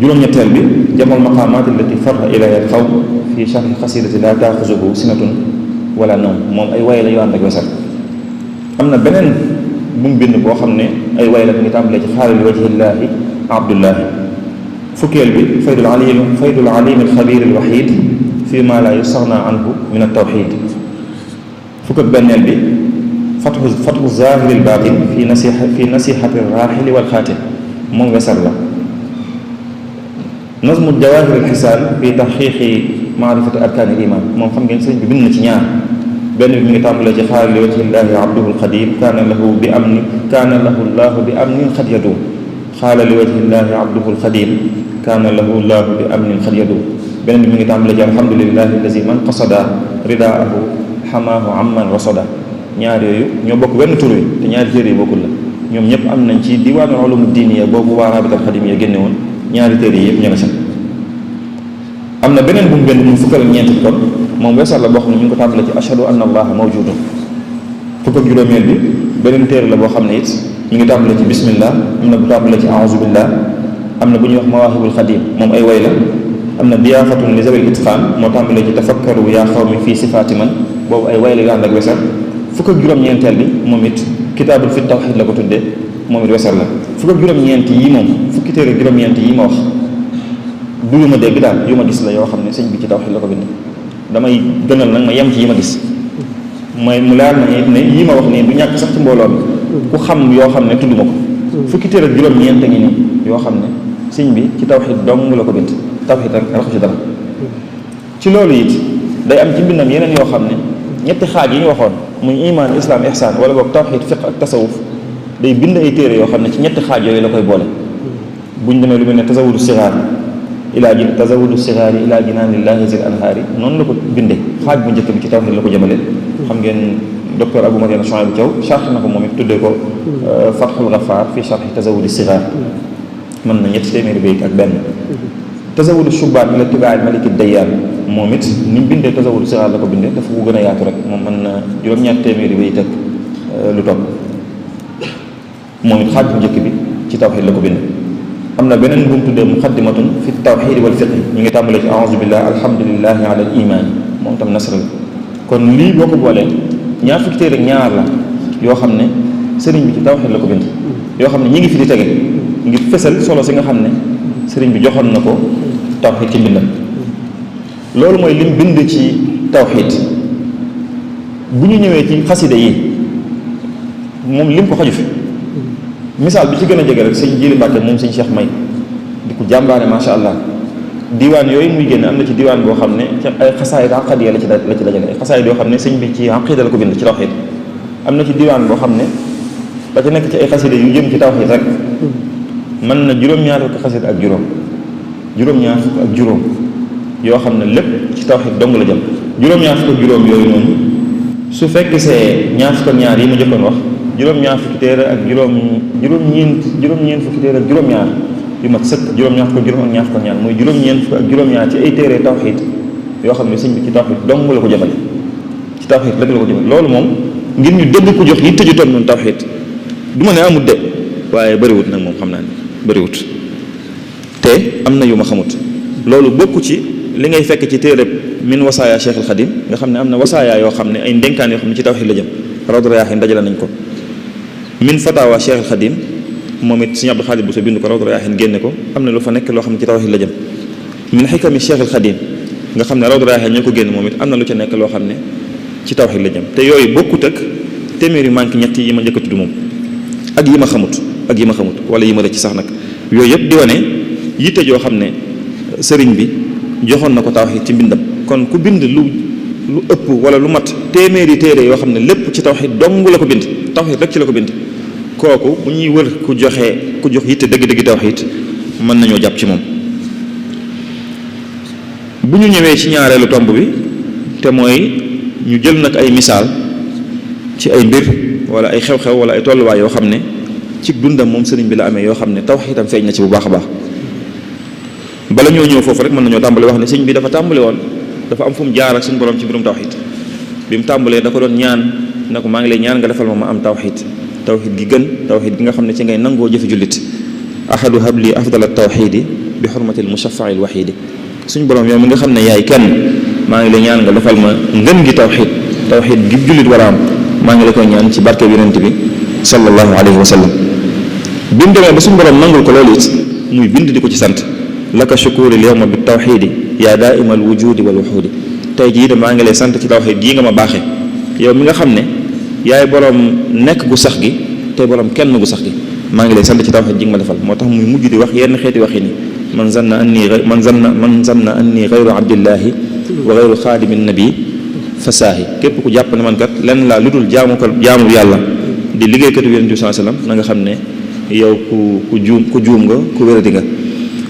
juróom-ñetteel bi jamal maqaamaat allati farra ilayha al xawm fi sharhi xasidati la taaxuzuhu sinatun wala nawm moom ay way la yu ànd ak wesar am na beneen bu mu bind boo xam ne ay way la mu ngi tàmbalee ci xaala li wajhillaahi abdullahi fukkeel bi faydul alim alxabir alwahid fi ma la yustaghna anhu min altawxid fukk ak benneel bi fathu zahiri albatin fi nasihati alraxili walxaatim moom wesar la nazmu jawahir alxisaan fi taxqiqi maarifati arkaani iman moom xam ngeen sëriñ bi bind na ci ñaar benn bi mi ngi tàmbalee ci xaala li wajhillaahi abduhu alxadim kaana lahu llahu bi amnin xad yadum xaala li wajhillaahi abduhu alxadim kaana lahu llahu bi amnin xad yadum beneen bi mi ngi tàmbalee ci alhamdulillahi allazi man qasada ridaahu xamaahu amman rasada ñaar yooyu ñoo bokk wenn tur wi te ñaari téere yi bokkul la ñoom ñëpp am nañ ci diwaanu ulumu diiniya boobu waa Raabital Xadim ya génne woon ñaari téere yi yëpp ña nga sa am na beneen bu mu benn mu fukkal ak ñeent bi kon moom wesar la boo xam ne ñu ngi ko tàmbale ci ashhadu anna allaha mawjudun fukk ak juróomeel bi beneen téere la boo xam ne it ñu ngi tàmbale ci bismillah am na bu tàmbale ci a'uuzu billah am na bu ñuy wax mawaahibul xadim moom ay way la am na diyaafatun li zawil itqaan moo tàmbalee ci tafakkaru yaa xawmi fii sifaati man boobu ay way la yu ànd ak wesar fukk ak juróom-ñeenteel bi moom it kitaabul fi tawxiid la ko tuddee moom it wesar la fukk ak juróom-ñeent yi moom fukki téere ak juróom-ñeent yi ma wax du yu ma dégg daal yu ma gis la yoo xam ne sëñ bi ci tawxiid la ko bind damay gënal nag ma yem ci yi ma gis mooy mu leer na it ne yi ma wax nii du ñàkk sax ci mbooloo mi ku xam yoo xam ne tudd ma ko fukki téere ak juróom-ñeent ngi nii yoo xam ne sëñ bi ci tawxiid dong la ko bind tawxiid rek raxu ci dara ci loolu it day am ci mbindam yeneen yoo xam ne ñetti xaaj yi ñu waxoon muy iman islam ihsan wala boog tawxiid fiq ak tasawuf day bind ay téere yoo xam ne ci ñetti xaaj yooyu la koy boole buñ demee lu mel ne tasawudu sigaar tasawudu sigaari ilaa jinaanillahi zil anhaari noonu la ko bindee xaaj bu njëkk bi ci tawxiid la ko jëmale xam ngeen docteur Abou Mariana Chouaïbou Thiaw charx na ko moom it tuddee ko Fathul Ghaffar fi charxi tasawudi sigaar mën na ñetti téeméeri bayit ak benn tasawudu shubaan ila tibaa'il maliki dayyaan moom it ni mu bindee tasawudu sigaar la ko bindee dafa ko gën a yaatu rek moom mën na juróom-ñaar téeméeri bayit ak lu topp moom it xaaj bu njëkk bi ci tawxiid la ko bind am na beneen bu mu tuddee muqaddimatun fi tawxiid wal fiqh ñu ngi tàmbalee ci a'uuzu billah alhamdulillahi ala al iman moom tam nasr la kon lii boo ko boolee ñaar fukki téere ak ñaar la yoo xam ne sëriñ bi ci tawxiid la ko bind yoo xam ne ñi ngi fi di tege ngir fësal solo si nga xam ne sëriñ bi joxoon na ko tawxiid ci mbindam loolu mooy lim bind ci tawxiid bu ñu ñëwee ci xasida yi moom lim ko xaju fi misaal bi ci gën a jege rek sëñ Jili Mbàkke moom sëñ Cheikh May di ko jàmbaare macha allah diwaan yooyu muy génn am na ci diwaan boo xam ne ci ay xasaayid aqadiya la ci dajale ay xasaayid yoo xam ne sëñ bi ci aqida la ko bind ci tawxiid am na ci diwaan boo xam ne da ci nekk ci ay xasida yu jëm ci tawxiid rek mën na juróom-ñaar fukki xasida ak juróom-ñaar fukk ak juróom yoo xam ne lépp ci tawxiid dong la jëm juróom-ñaar fukk ak juróom yooyu noonu su fekk see ñaar fukk ak ñaar yi ma jëkkoon wax juróom-ñaar fukki téere ak juróom-ñeent fukki téere ak juróom-ñaar yu mat sëkk juróom-ñaar fukk ak juróom ak ñaar fukk ak ñaar mooy juróom-ñeent fukk ak juróom-ñaar ci ay téere tawxiid yoo xam ne sëñ bi ci tawxiid dong la ko jëmale ci tawxiid rek la ko jëmale loolu moom ngir ñu dëgg ko jox yi tëju toon noonu tawxiid du ma ne amut de waaye bëriwut nag moom xam naa ne bëriwut te am na yu ma xamut loolu bokku ci li ngay fekk ci téere min wasaaya Cheikh al Xadim nga xam ne am na wasaaya yoo xam ne ay ndénkaan yoo xam ne ci tawxiid la jëm Rawdu Rayaahiin dajale nañ ko min fatawa Cheikh al Xadim moom it Sëñ Abdou Khadir Bousso bind ko Rawdu Rayaahiin génne ko am na lu fa nekk loo xam ne ci tawxiid la jëm min xikami Cheikh al Xadim nga xam ne Rawdu Rayaahiin ñoo ko génn moom it am na lu ca nekk loo xam ne ci tawxiid la jëm te yooyu bokkut ak téeméer yu manqué ñett yi ma njëkk a tudd moom ak yi ma xamut wala yi ma rëcc sax nag yooyu yëpp di wane yitte joo xam ne sëriñ bi joxoon na ko tawxiid ci mbindam kon ku bind lu ëpp wala lu mat téeméeri téere yoo xam ne lépp ci tawxiid dong la ko bind tawxiid rek ci la ko bind kooku bu ñuy wër ku jox yitte dëgg-dëgg tawxiid mën nañoo jàpp ci moom bu ñu ñëwee ci ñaareelu tomb bi te mooy ñu jël nag ay misaal ci ay mbir wala ay xew-xew wala ay tolluwaay yoo xam ne ci dundam moom sëriñ bi la amee yoo xam ne tawxiidam feeñ na ci bu baax a baax bala ñoo ñëw foofu rek mën nañoo tàmbali wax ne sëriñ bi dafa tàmbali woon dafa am fu mu jaar ak suñu borom ci mbirum tawxiid bi mu tàmbalee da ko doon ñaan na ko maa ngi lay ñaan nga defal ma am tawxiid gi gën tawxiid gi nga xam ne ci ngay nangoo jëfe jullit ahadu habli afdala tawxiidi bi xurmati al mushaffa'i al waxiidi suñu borom yow mi nga xam ne yaay kenn maa ngi lay ñaan nga defal ma ngën gi tawxiid gi jullit war a am maa ngi la koy ñaan ci barke yonent bi sallallahu alayhi wa sallam bi mu demee ba suñu borom nangul ko loolu it muy bind di ko ci sant laka shukuri lyawma bi tawxiidi yaa daaima al wujudi wal wuxuudi tey jii de maa ngi lay sant ci tawxiid gii nga ma baaxee yow mi nga xam ne yaay borom nekk gu sax gi tey borom kenn gu sax gi maa ngi lay sant ci tawxiid gi nga ma defal moo tax muy mujj di wax yenn xeeti waxi ni man zanna anni gayru abdillahi wa gayru xaadimi nabi fasaahi képp ku jàpp ne man kat lenn laa lu dul jaamu yàlla di liggéeykatu yonent bi sallallahu alayhi wasallam na nga xam ne yow ku juum nga ku wéradi nga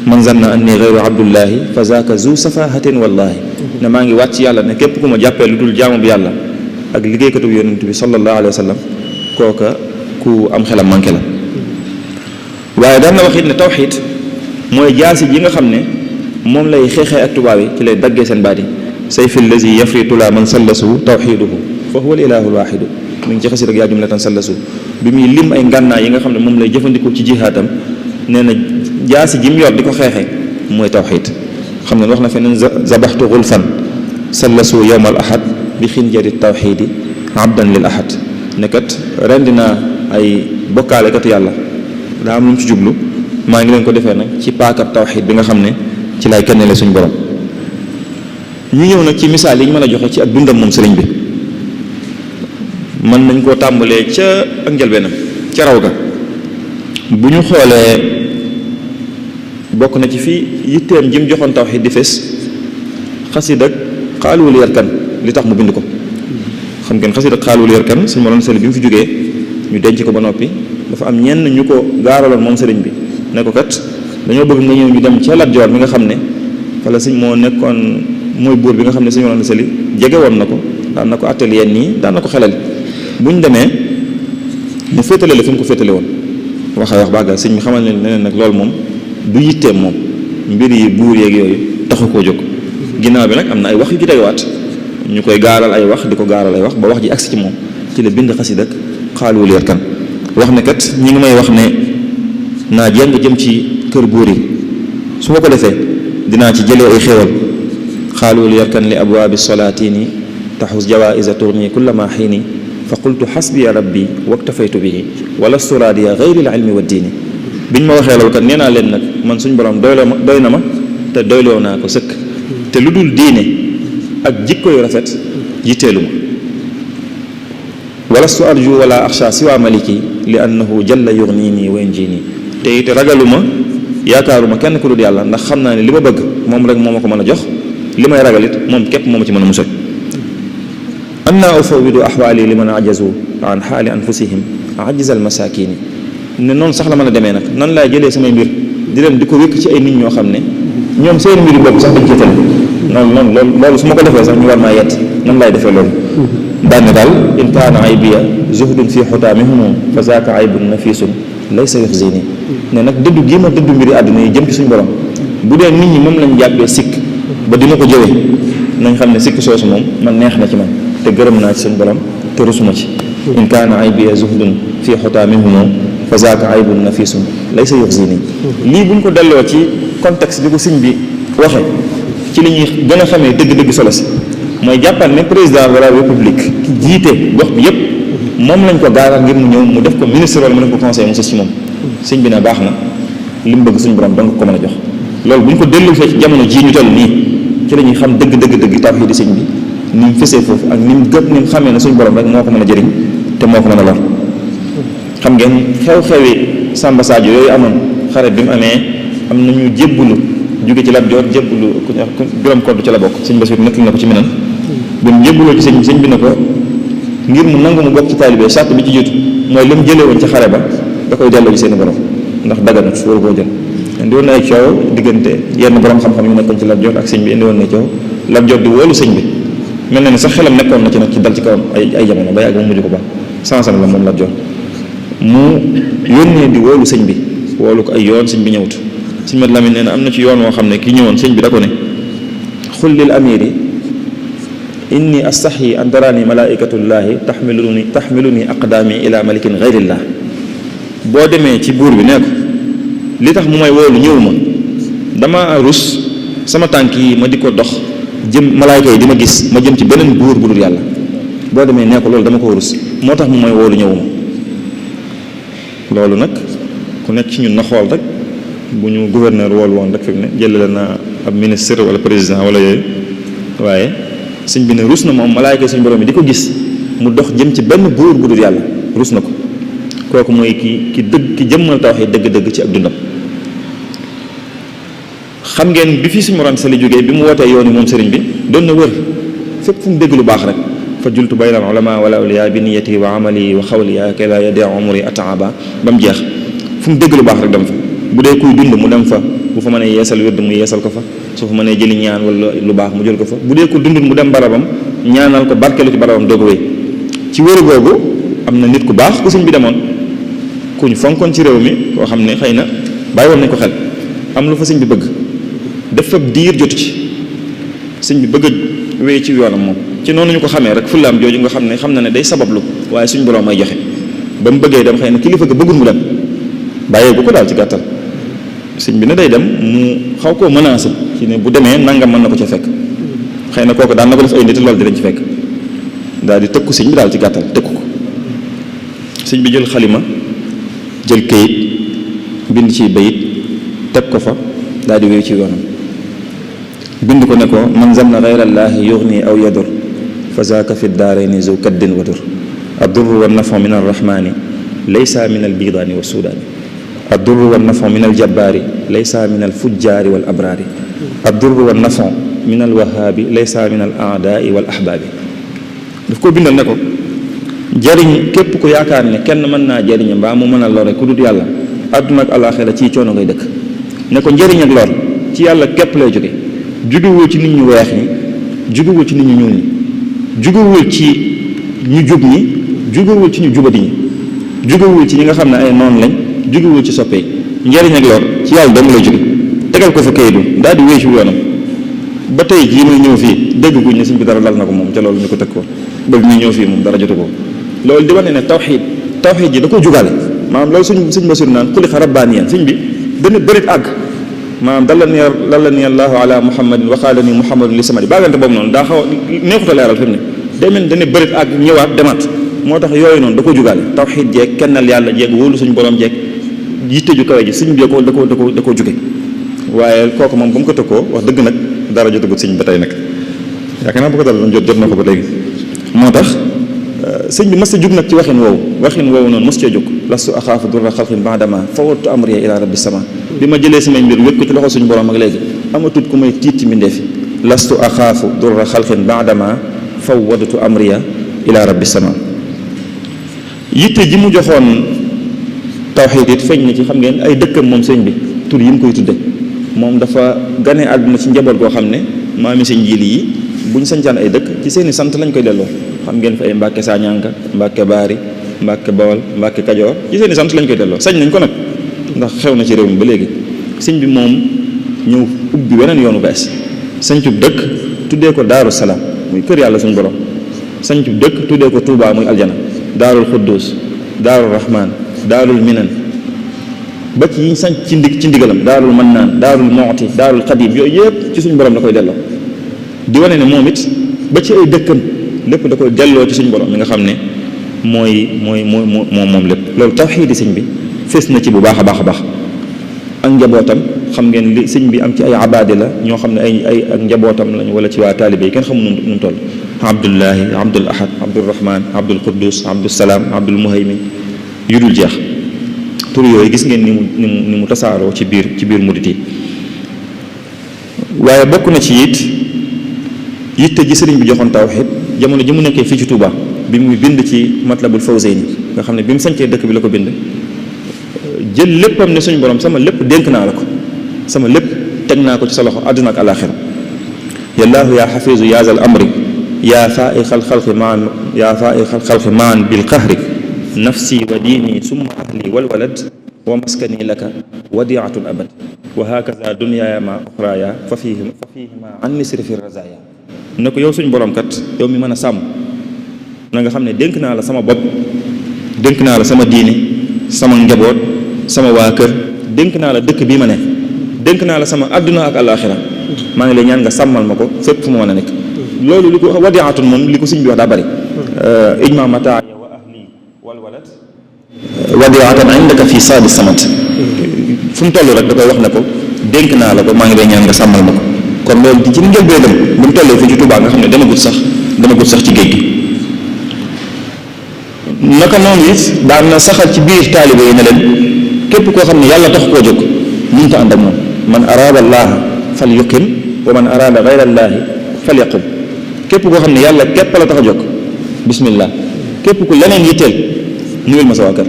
man zanna anni gayru abdullahi fa zaaka zu safahatin wallahi ne maa ngi wàcc yàlla ne képp ku ma jàppee lu dul jaamu bi yàlla ak liggéeykatu yonent bi sallallahu alayhi wasallam kooka ku am xelam manqué la waaye daan na wax it ne tawxiid mooy jaasi ji nga xam ne moom lay xeexee ak tubaab yi ci lay daggee seen baat yi sayfi allazi yafritu la man sallasu tawxiiduhu fa huwa al ilahu al waxidu mi ngi ci xasi rek yaa jumlatan sallasu bi muy lim ay ngànnaay yi nga xam ne moom lay jëfandikoo ci jihaatam nee na jaasi ji mu yor di ko xeexee mooy tawxiid xam ne wax na feneen zabaxtu xulfan sallasu yowma al ahad bi xinjari tawxiidi abdan lil ahad nekkat rendi naa ay bokkaalekatu yàlla daa am lu mu ci jublu maa ngi leen ko defee nag ci paakab tawxiid bi nga xam ne ci lay kennale suñ borom. ñu ñëw nag ci misaal yi ñu mën a joxe ci ak dundam moom sëriñ bi mën nañ koo tàmbalee ca ak njëlbeenam ca raw ga bu ñu xoolee bokk na ci fii yitteem jim joxoon tawxiid di fes xasida ak xaaluwul yarkan li tax mu bind ko xam ngeen xasida ak xaaluwul yarkan suñ moroon sëriñ bi mu fi jógee ñu denc ko ba noppi dafa am ñenn ñu ko gaaraloon moom sëriñ bi ne ko kat dañoo bëgg nga ñëw ñu dem ca Lat Joor mi nga xam ne wala suñ moo nekkoon mooy buur bi nga xam ne suñ moroon sëriñ jege woon na ko daan na ko atelier nii daan na ko xelal buñ demee mu féetale la fi mu ko féetale woon waxee wax bàggal sëñ bi xamal ne neneen nag loolu moom du yitteem moom mbir yi buur yeeg yooyu taxu koo jóg ginnaaw bi nag am na ay wax yu ci tegawaat ñu koy gaaral ay wax di ko gaaral ay wax ba wax ji agsi ci moom ci la bind xasida ak xaaluwul yarkan wax ne kat ñi ngi may wax ne naa jeng jëm ci kër buur yi su ma ko defee dinaa ci jëlee ay xéewal xaaluwul yarkan li abwaabi solaatini taxus jawaïsa tourni kullama xiini fa qultu xasbiya rabbi waktafaytu bihi wala suraadiya gayri al ilmi wa diini biñ ma waxee loolu kat nee naa leen nag man suñ borom doy na ma te doyloo naa ko sëkk te lu dul diine ak jikko yu rafet yitteelu ma walastu arju wala axsha siwa maliki li annahu jalla yugnini wa yanjini te it ragaluma yaakaaruma kenn ku dul yàlla ndax xam naa ne li ma bëgg moom rek moo ma ko mën a jox li may ragal it moom képp moo ma ci mën a musal anna ufawidu ahwaali liman ajazu an xaali anfusihim ajiz al masakini ne noonu sax la mën a demee nag nan laay jëlee samay mbir di leen di ko wékk ci ay nit ñoo xam ne ñoom seen mbiri bopp sax dañ ci tënk noonu loolu su ma ko defee sax ñu war maa yett nan laay defee loolu daanne daal in kaana aybiya zuhdun fi xutaamihum fa zaaka aybun nafisun laysa yuxzini ne nag dëddu gii ma dëddu mbiri àdduna yi jëm ci suñu borom bu dee nit ñi moom lañ jàppee sikk ba dina ko jëwee nañ xam ne sikk soosu moom man neex na ci man te gërëm naa ci suñu borom te rusuma ci in kaana aybiya zuhdun fi xutaamihum fa zaaka aybun nafisun laysa yuxzini lii buñ ko delloo ci contexte bi ko sëñ bi waxe ci li ñuy gën a xamee dëgg-dëgg solo si mooy jàppal ne président de la république ki jiite gox bi yépp moom lañ ko gaaral ngir mu ñëw mu def ko ministre wala mu def ko conseil mu sës ci moom sëñ bi ne baax na li mu bëgg suñu borom danga ko mën a jox loolu bu ñu ko dellu fee ci jamono jii ñu toll nii ci la ñuy xam dëgg tawhiid sëñ bi ni mu fesee foofu ak ni mu gëm ni mu xamee ne suñu borom rek moo ko mën a jëriñ te moo ko mën a lor xam ngeen xew-xewi Samba Sadio yooyu amoon xare bi mu amee am nañu jébbulu jóge ci Lat Joor jébbulu ku Biram Kodd ci la bokk sëñ Basiru nettali na ko ci Minan bu ñu jébbuloo ci sëñ bi ne ko ngir mu nangu mu bokk ci taalibe sàrt bi ci jiitu mooy li mu jëlee woon ci xare ba da koy delloo ci seen borom ndax daganut waru koo jël indi woon na ay coow diggante yenn borom xam-xam yu nekkoon ci Lat Joor ak sëñ bi indi woon na coow Lat Joor di wóolu sëñ bi mel na ni sax xelam nekkoon na ci nag ci dal ci kawam ay jamono ba yàgg mu mujj ko ba sansam la moom Lat Joor mu yónnee di wóolu sëñ bi woolu ko ay yoon sëñ bi ñëwut sëñ Mat Lamin nee na am na ci yoon woo xam ne ki ñëwoon sëñ bi da ko ne xul lil amiri inni astaxyi an darani malaikatullahi taxmiluni aqdaami ila malikin gayrillah boo demee ci buur bi nee ko li tax mu may woolu ñëw ma dama rus sama tànk yi ma di ko dox jëm malaayka yi di ma gis ma jëm ci beneen buur bu dul yàlla boo demee nee ko loolu dama ko rus moo tax mu may woolu ñëw ma loolu nag ku nekk ci ñun na xool rek bu ñu gouverneur woolu woon rek fi mu ne jëlale na ab ministre wala président wala yooyu waaye sëñ bi ne rus na moom malaayka suñu borom yi di ko gis mu dox jëm ci benn buur bu dul yàlla rus na ko kooku mooy ki jëmmal tawhiid dëgg-dëgg ci ak dundam xam ngeen bi fi suñu morom sali jógee bi mu wootee yoon yi moom sëriñ bi doon na wër fépp fu mu dégg lu baax rek fa jultu bayna al ulama wala awliya bi niyati wa amali wa xawliya kay la yadi umri ataaba ba mu jeex fu mu dégg lu baax rek dem fa bu dee kuy dund mu dem fa bu fa mënee yeesal wérd mu yeesal ko fa su fa mënee jëli ñaan wala lu baax mu jël ko fa bu dee ko dundul mu dem barabam ñaanal ko barkeelu ci barabam doog a wéy ci wéru googu am na nit ku baax ku sëñ bi demoon ku ñu fonkoon ci réew mi koo xam ne xëy na bàyyi woon nañ ko xel am lu fa sëñ bi bëgg def fa diir jotu ci sëñ bi bëgg a wéy ci yoonam moom ci noonu ñu ko xamee rek fullaam jooju nga xam ne xam na ne day sabablu waaye suñ borom may joxe ba mu bëggee dem xëy na kilifa ga bëggul mu dem bàyyee bu ko daal ci gàttal sëñ bi ne day dem mu xaw koo menacé ci ne bu demee nangam mën na ko ca fekk xëy na kooku daan na ko def ay nit loolu dinañ ci fekk daal di tëkku sëñ bi daal ci gàttal tëkku ko sëñ bi jël xalima jël kayit bind ci bayit teg ko fa daal di wéy ci yoonam bind ko ne ko man zanna gayrallaahi yughni aw yadur fa zaaka fi daarayni zu kaddin wadur addurru wa nafu min arrahmani laysa min albidaani wa suudaani addurru wa nafu min aljabbaari laysa min alfujjaari wal abraari addurru wa nafu min alwahaabi laysa min al aadaai wal ahbaabi daf ko bindal ne ko jariñ képp ku yaakaar ne kenn mën naa jariñ mbaa mu mën a lore ku dul yàlla àdduna ak alaaxira ci coono ngay dëkk ne ko njëriñ ak lor ci yàlla képp lay jóge jugewul ci nit ñu weex ñi jugewul ci nit ñu ñuul ñi jugewul ci ñu jub ñi jugewul ci ñu jubadi ñi jugewul ci ñi nga xam ne ay noonu lañ jugewul ci soppe yi njëriñ ak lor ci yàlla dong lay jóge tegal ko fa kayitu daal di wéy ci yoonam ba tey jii muy ñëw fii dégg guñ ne sëñ bi dara dal na ko moom ca loolu ñu ko teg ko ba muy ñëw fii moom dara jotu ko loolu di wane ne tawxiid ji da ko jugaale maanaam loolu suñ Basiru naan xuliqa rabbaaniyan sëñ bi dana bërit àgg maanaam dallani allahu ala muhammadin wa qaala ni muhammadun li samadi baagante boobu noonu daa xaw a neexut a leeral fi mu ne day mel dana bërit àgg ñëwaat demaat moo tax yooyu noonu da ko jugaale tawxiid jeeg kennal yàlla jeeg wóolu suñ borom jeeg yitte ju kawe ji sëñ bi da ko juge waaye kooku moom ba mu ko tëkkoo wax dëgg nag dara jotagut sëñ ba tey nag yaakaar naa bu ko dal jot na ko ba léegi moo tax sëñ bi mas a jug nag ci waxin woowu noonu mas cee jóg lastu axaafu durra xalqin baadama fawattu amriya ila rabbi sama bi ma jëlee samay mbir wékk ko ci loxo suñu borom ak léegi amatut ku may tiit ci mbindeefi lastu axaafu durra xalqin baadama fawattu amriya ila rabbi sama yitte ji mu joxoon tawxiid it feeñ na ci xam ngeen ay dëkkam moom sëñ bi tur yi mu koy tudde moom dafa gane àdduna ci njaboot goo xam ne maami sëñ jili yi buñ sañcaan ay dëkk ci seeni sant lañ koy delloo xam ngeen fi ay Mbàkke Sañanka Mbàkke Baari Mbàkke Bawol Mbàkke Kajoor ci seeni sant lañ koy delloo sañ nañ ko nag ndax xew na ci réew mi ba léegi sëñ bi moom ñëw ubbi weneen yoonu bees sañcub dëkk tuddee ko Daaru Salaam muy kër yàlla suñu borom sañcub dëkk tuddee ko Tuubaa muy aljana Daarul Xuddus Daarul Rahmaan Daarul Minan ba ci yiñ sanc ci ndigalam Daarul Mannaan Daarul Muxti Daarul Xadim yooyu yëpp ci suñu borom la koy delloo di wane ne moom it ba ci ay dëkkam lépp da koy delloo ci suñu borom mi nga xam ne moom lépp loolu tawxiidi sëñ bi fés na ci bu baax a baax a baax ak njabootam xam ngeen li sëñ bi am ci ay abaadi la ñoo xam ne ay ak njabootam lañ wala ci waa taalibe yi kenn xamul nu mu toll abdullahi abdul ahad abdurrahman abdul quddus abdul salaam abdul muhaymin yu dul jeex tur yooyu gis ngeen ni mu tasaaroo ci biir murit yi waaye bokk na ci yitte ji sëriñ bi joxoon tawxiid jamono ji mu nekkee fii ci Touba bi muy bind ci Matlabul Fawzayni nga xam ne bi mu sañcee dëkk bi la ko bind jël léppam ne suñu borom sama lépp dénk naa la ko sama lépp teg naa ko ci sa loxo àdduna ak alaaxira yallaahu yaa xafiisu yaazal amri yaa faaiqal xalqi maan bil qahri nafsi wa diini summa ahli wal walad wa maskani laka wadiatun abad wa hakaza dunyaaya ma uxraaya fa fihima an nisri fi razaya ne ko yow suñ borom kat yow mi mën a sàmm na nga xam ne dénk naa la sama bopp dénk naa la sama diine sama njaboot sama waa kër dénk naa la dëkk bii ma ne dénk naa la sama àdduna ak àllaaxira maa ngi lay ñaan nga sàmmal ma ko fépp fu ma mën a nekk loolu li ko wadiatun moom li ko suñ bi wax daa bëri ijma mataaya wa ahli wal walad wadiatan indaka fi saadi samat fu mu toll rek da koy wax ne ko dénk naa la ko maa ngi lay ñaan nga sàmmal ma ko kon loolu ci njëlbéenam bu mu tollee fii ci Touba nga xam ne dama gut sax ci géej gi naka noonu it daan na saxal ci biir taalibe yi ne leen képp koo xam ne yàlla tax koo jóg ñu ko ànd ak moom man araada allaaha fal yuqim wa man araada gayra allaahi fal yaqum képp koo xam ne yàlla képp la tax a jóg bismillah képp ku leneen yitteel nuyul ma sa waa kër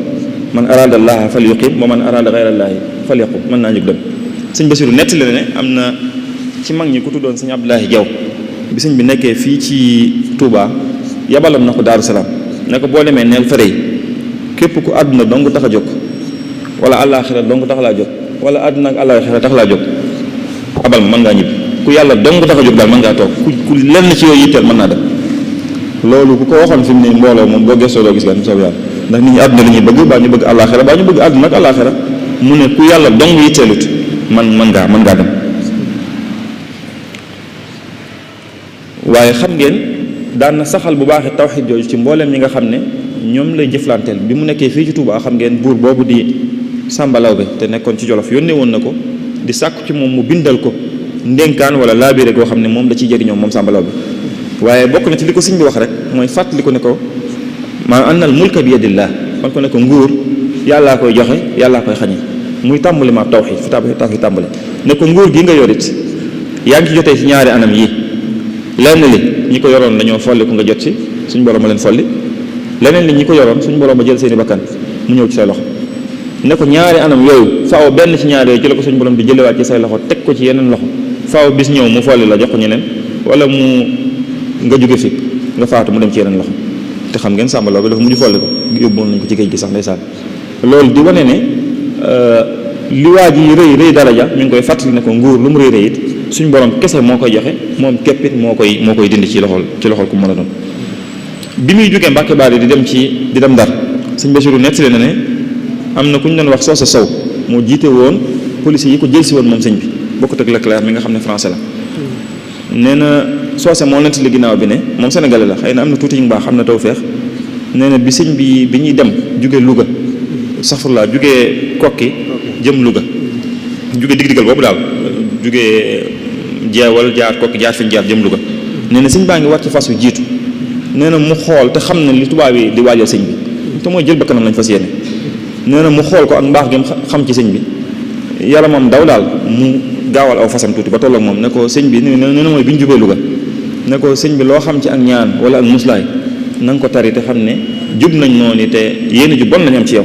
man araada allaaha fal yuqim wa man araada gayra allaahi fal yaqum mën naa jóg dem sëñ Basiru nettali la ne am na ci mag ñi ku tuddoon sëñ Abdoulahi Jaw bi sëñ bi nekkee fii ci Touba yabaloon na ko Daaru Salaam ne ko boo demee neel fere yi képp ku àdduna dong tax a jóg wala àllaaxira dong tax laa jóg wala àdduna ak àllaaxira tax laa jóg abal ma mën ngaa ñibbi ku yàlla dong tax a jóg daal mën ngaa toog ku lenn ci yooyu yitteel mën naa dem loolu ku ko waxoon fi mu ne mbooloo moom boo gëstoo doo gis gan soob yàlla ndax nit ñi àdduna la ñuy bëgg baa ñu bëgg àllaaxira baa ñu bëgg àdduna ak àllaaxira mu ne ku yàlla dong yitteelut mën ngaa dem waaye xam ngeen daan na saxal bu baax tawxiid jooju ci mbooleem ñi nga xam ne ñoom lay jëflanteel. bi mu nekkee fii ci Touba xam ngeen buur boobu di Samba Lawbe te nekkoon ci Jolof yónnee woon na ko di sàkku ci moom mu bindal ko ndénkaan wala laabire goo xam ne moom da ciy jëriñoo moom Samba Lawbe. waaye bokk na ci li ko sëñ bi wax rek mooy fàttali ko ne ko maa annal mulka bi yadillah, kon ko ne ko nguur yàllaa koy joxe yàllaa koy xañe. muy tàmbali ma tawxiid fi tàmbali ne ko nguur gi nga yorit yaa ngi ci jotee ci ñaari anam yi. lenn li ñi ko yoroon dañoo folli ku nga jot ci suñ borom ma leen folli, leneen li ñi ko yoroon suñ borom ba jël seeni bakkan mu ñëw ci say loxo. ne ko ñaari anam yooyu faaw benn ci ñaari yooyu ci la ko suñ borom di jëlewaat ci say loxo teg ko ci yeneen loxo. faaw bis ñëw mu folli la jox ko ñeneen, wala mu nga jóge fi nga faatu mu dem ci yeneen loxo. te xam ngeen Samba Lawbe dafa mujj folli ko yóbboon nañ ko ci géej gi sax ndeysaan. loolu di wane ne li waa ji rëy daraja mi ngi koy fàttali ne ko nguur lu mu rëy it suñ borom kese moo koy joxe, moom képpit moo koy dindi ci loxol ku mën a doon. bi muy jógee Mbàkke Baari di dem Ndar sëñ Basiru nettali na ne am na ku ñu doon wax Soosa Sow moo jiite woon policiers yi ko jël si woon moom sëñ bi bokkut ak Leclerc mi nga xam ne français la. nee na Soose moo nettali ginnaaw bi ne moom sénégalais la, xëy na am na tuuti yu baax am na tawfeex. nee na bi sëñ bi ñuy dem jóge Louga safurlaa jóge Kokki jëm Louga jóge diggal boobu daal jóge jeewal jaar Kokki jaar fi ñu jaar jëm Louga. nee na sëñ baa ngi war ci fas wi jiitu. nee na mu xool te xam ne li tubaab yi di waajal sëñ bi te mooy jël bakkanam lañ fas yéene. nee na mu xool ko ak mbaax gi xam ci sëñ bi yaramam daw daal mu gaawal aw fasam tuuti ba tolloog moom ne ko sëñ bi nee na mooy bi ñu jógee Louga ne ko sëñ bi loo xam ci ak ñaan wala ak muslaay na nga ko tari te xam ne jub nañ noonu te yéen ju bon lañ am ci yow.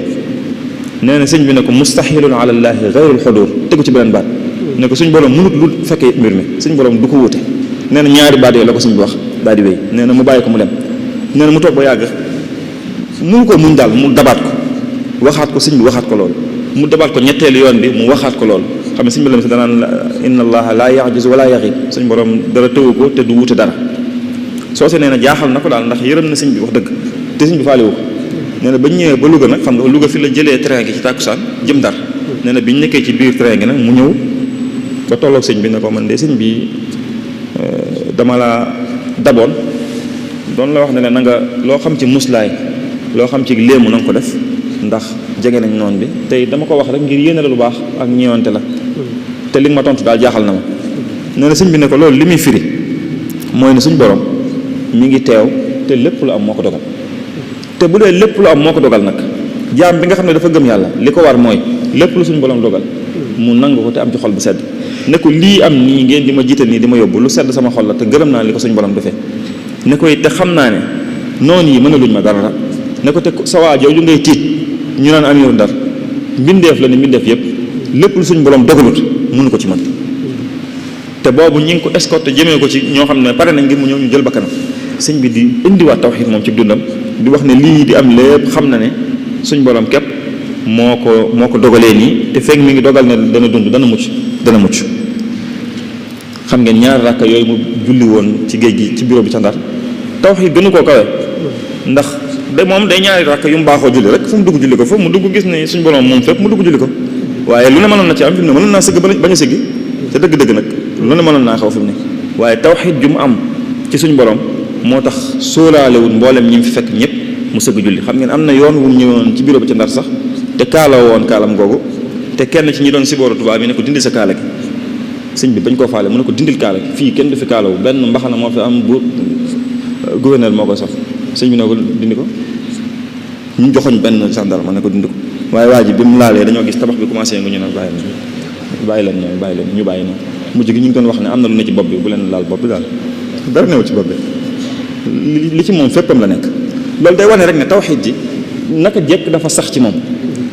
nee na sëñ bi ne ko mustahilun ala llaahi gayrul xudur tegu ci beneen baat ne ko suñ borom mënut lu fekkee mbir mi suñ borom du ko wute. nee na ñaari baat yooyu la ko sëñ bi wax daal di wéy. nee na mu bàyyi ko mu dem. nee na mu toog ba yàgg mënu ko muñ daal mu dabaat ko waxaat ko sëñ bi waxaat ko loolu mu dabaat ko ñetteelu yoon bi mu waxaat ko loolu xam ne sëñ bi la si danaan inna allaha laa yajiz wala yaxib suñ borom dara tëwu ko te du wute dara. Soose nee na jaaxal na ko daal ndax yërëm na sëñ bi wax dëgg te sëñ bi faalewu ko. nee na ba ñu ñëwee ba Louga nag xam nga Louga fi la jëlee train gi ci tàkkusaan jëm Ndar. nee na bi ñu nekkee ci biir train gi nag mu ñëw ba tolloog sëñ bi ne ko man de sëñ bi dama la daboon doon la wax ne na nga loo xam ci muslaay loo xam ci léemu na nga ko def ndax jege nañ noon bi tey dama ko wax rek ngir yéene la lu baax ak ñeewante la te li nga ma tontu daal jaaxal na ma. nee na sëñ bi ne ko loolu li muy firi mooy ne suñ borom mi ngi teew te lépp lu am moo ko dogal. te bu dee lépp lu am moo ko dogal nag jaam bi nga xam ne dafa gëm yàlla li ko war mooy lépp lu suñ borom dogal mu nangu ko te am ci xol bu sedd. ne ko lii am nii ngeen di ma jiital nii di ma yóbbu lu sedd sama xol la te gërëm naa li ko suñ borom defee. ne koy te xam naa ne noonu yi mën a luñ ma dara ne ko te sa waa jooju ngay tiit ñu naan amiru Ndar mbindeef la ni mbindeef yëpp lépp lu suñ borom dogalut mënu ko ci mën. te boobu ñi ngi ko escorté jëmee ko ci ñoo xam ne pare nañ ngir mu ñëw ñu jël bakkanam. sëñ bi di indiwaat tawxiid moom ci dundam di wax ne lii di am lépp xam na ne suñ borom képp moo ko dogalee nii te fekk mi ngi dogal ne dana dund dana mucc. xam ngeen ñaari rakka yooyu mu julli woon ci géej gi ci bureau bi ca Ndar tawxiid gënu koo kawe ndax moom day ñaari rakka yu mu baaxoo julli rek fu mu dugg julli ko foofu mu dugg gis ne suñ borom moom fépp mu dugg julli ko waaye lu ne mënoon na ci am fi mu ne mënoon naa sëgg bañ a sëggi te dëgg-dëgg nag lu ne mënoon naa xaw fi mu ne waaye tawxiid ju mu am ci suñ borom moo tax sóoraalewul mboolem ñi mu fi fekk ñëpp mu sëgg julli. xam ngeen am na yoon wu mu ñëwoon ci bureau bi ca Ndar sax te kaaloo woon kaalam googu te kenn ci ñi doon sibooru tubaab yi ne ko dindi sa kaala gi sëñ bi bañ koo faale mu ne ko dindil kaala gi fii kenn du fi kaalawu benn mbaxana moo fi am bu gouverneur moo koy sax sëñ bi ne ko dindi ko ñu joxoñ benn gendarme ma ne ko dindi ko waaye waa ji bi mu laalee dañoo gis tabax bi commencé nga ñu ne bàyyi leen ñu bàyyi noonu mujj gi ñu ngi doon wax ne am na lu ne ci bopp bi bu leen laal bopp bi daal dara newu ci bopp bi li ci moom féppam la nekk. loolu day wane rek ne tawxiid ji naka jekk dafa sax ci moom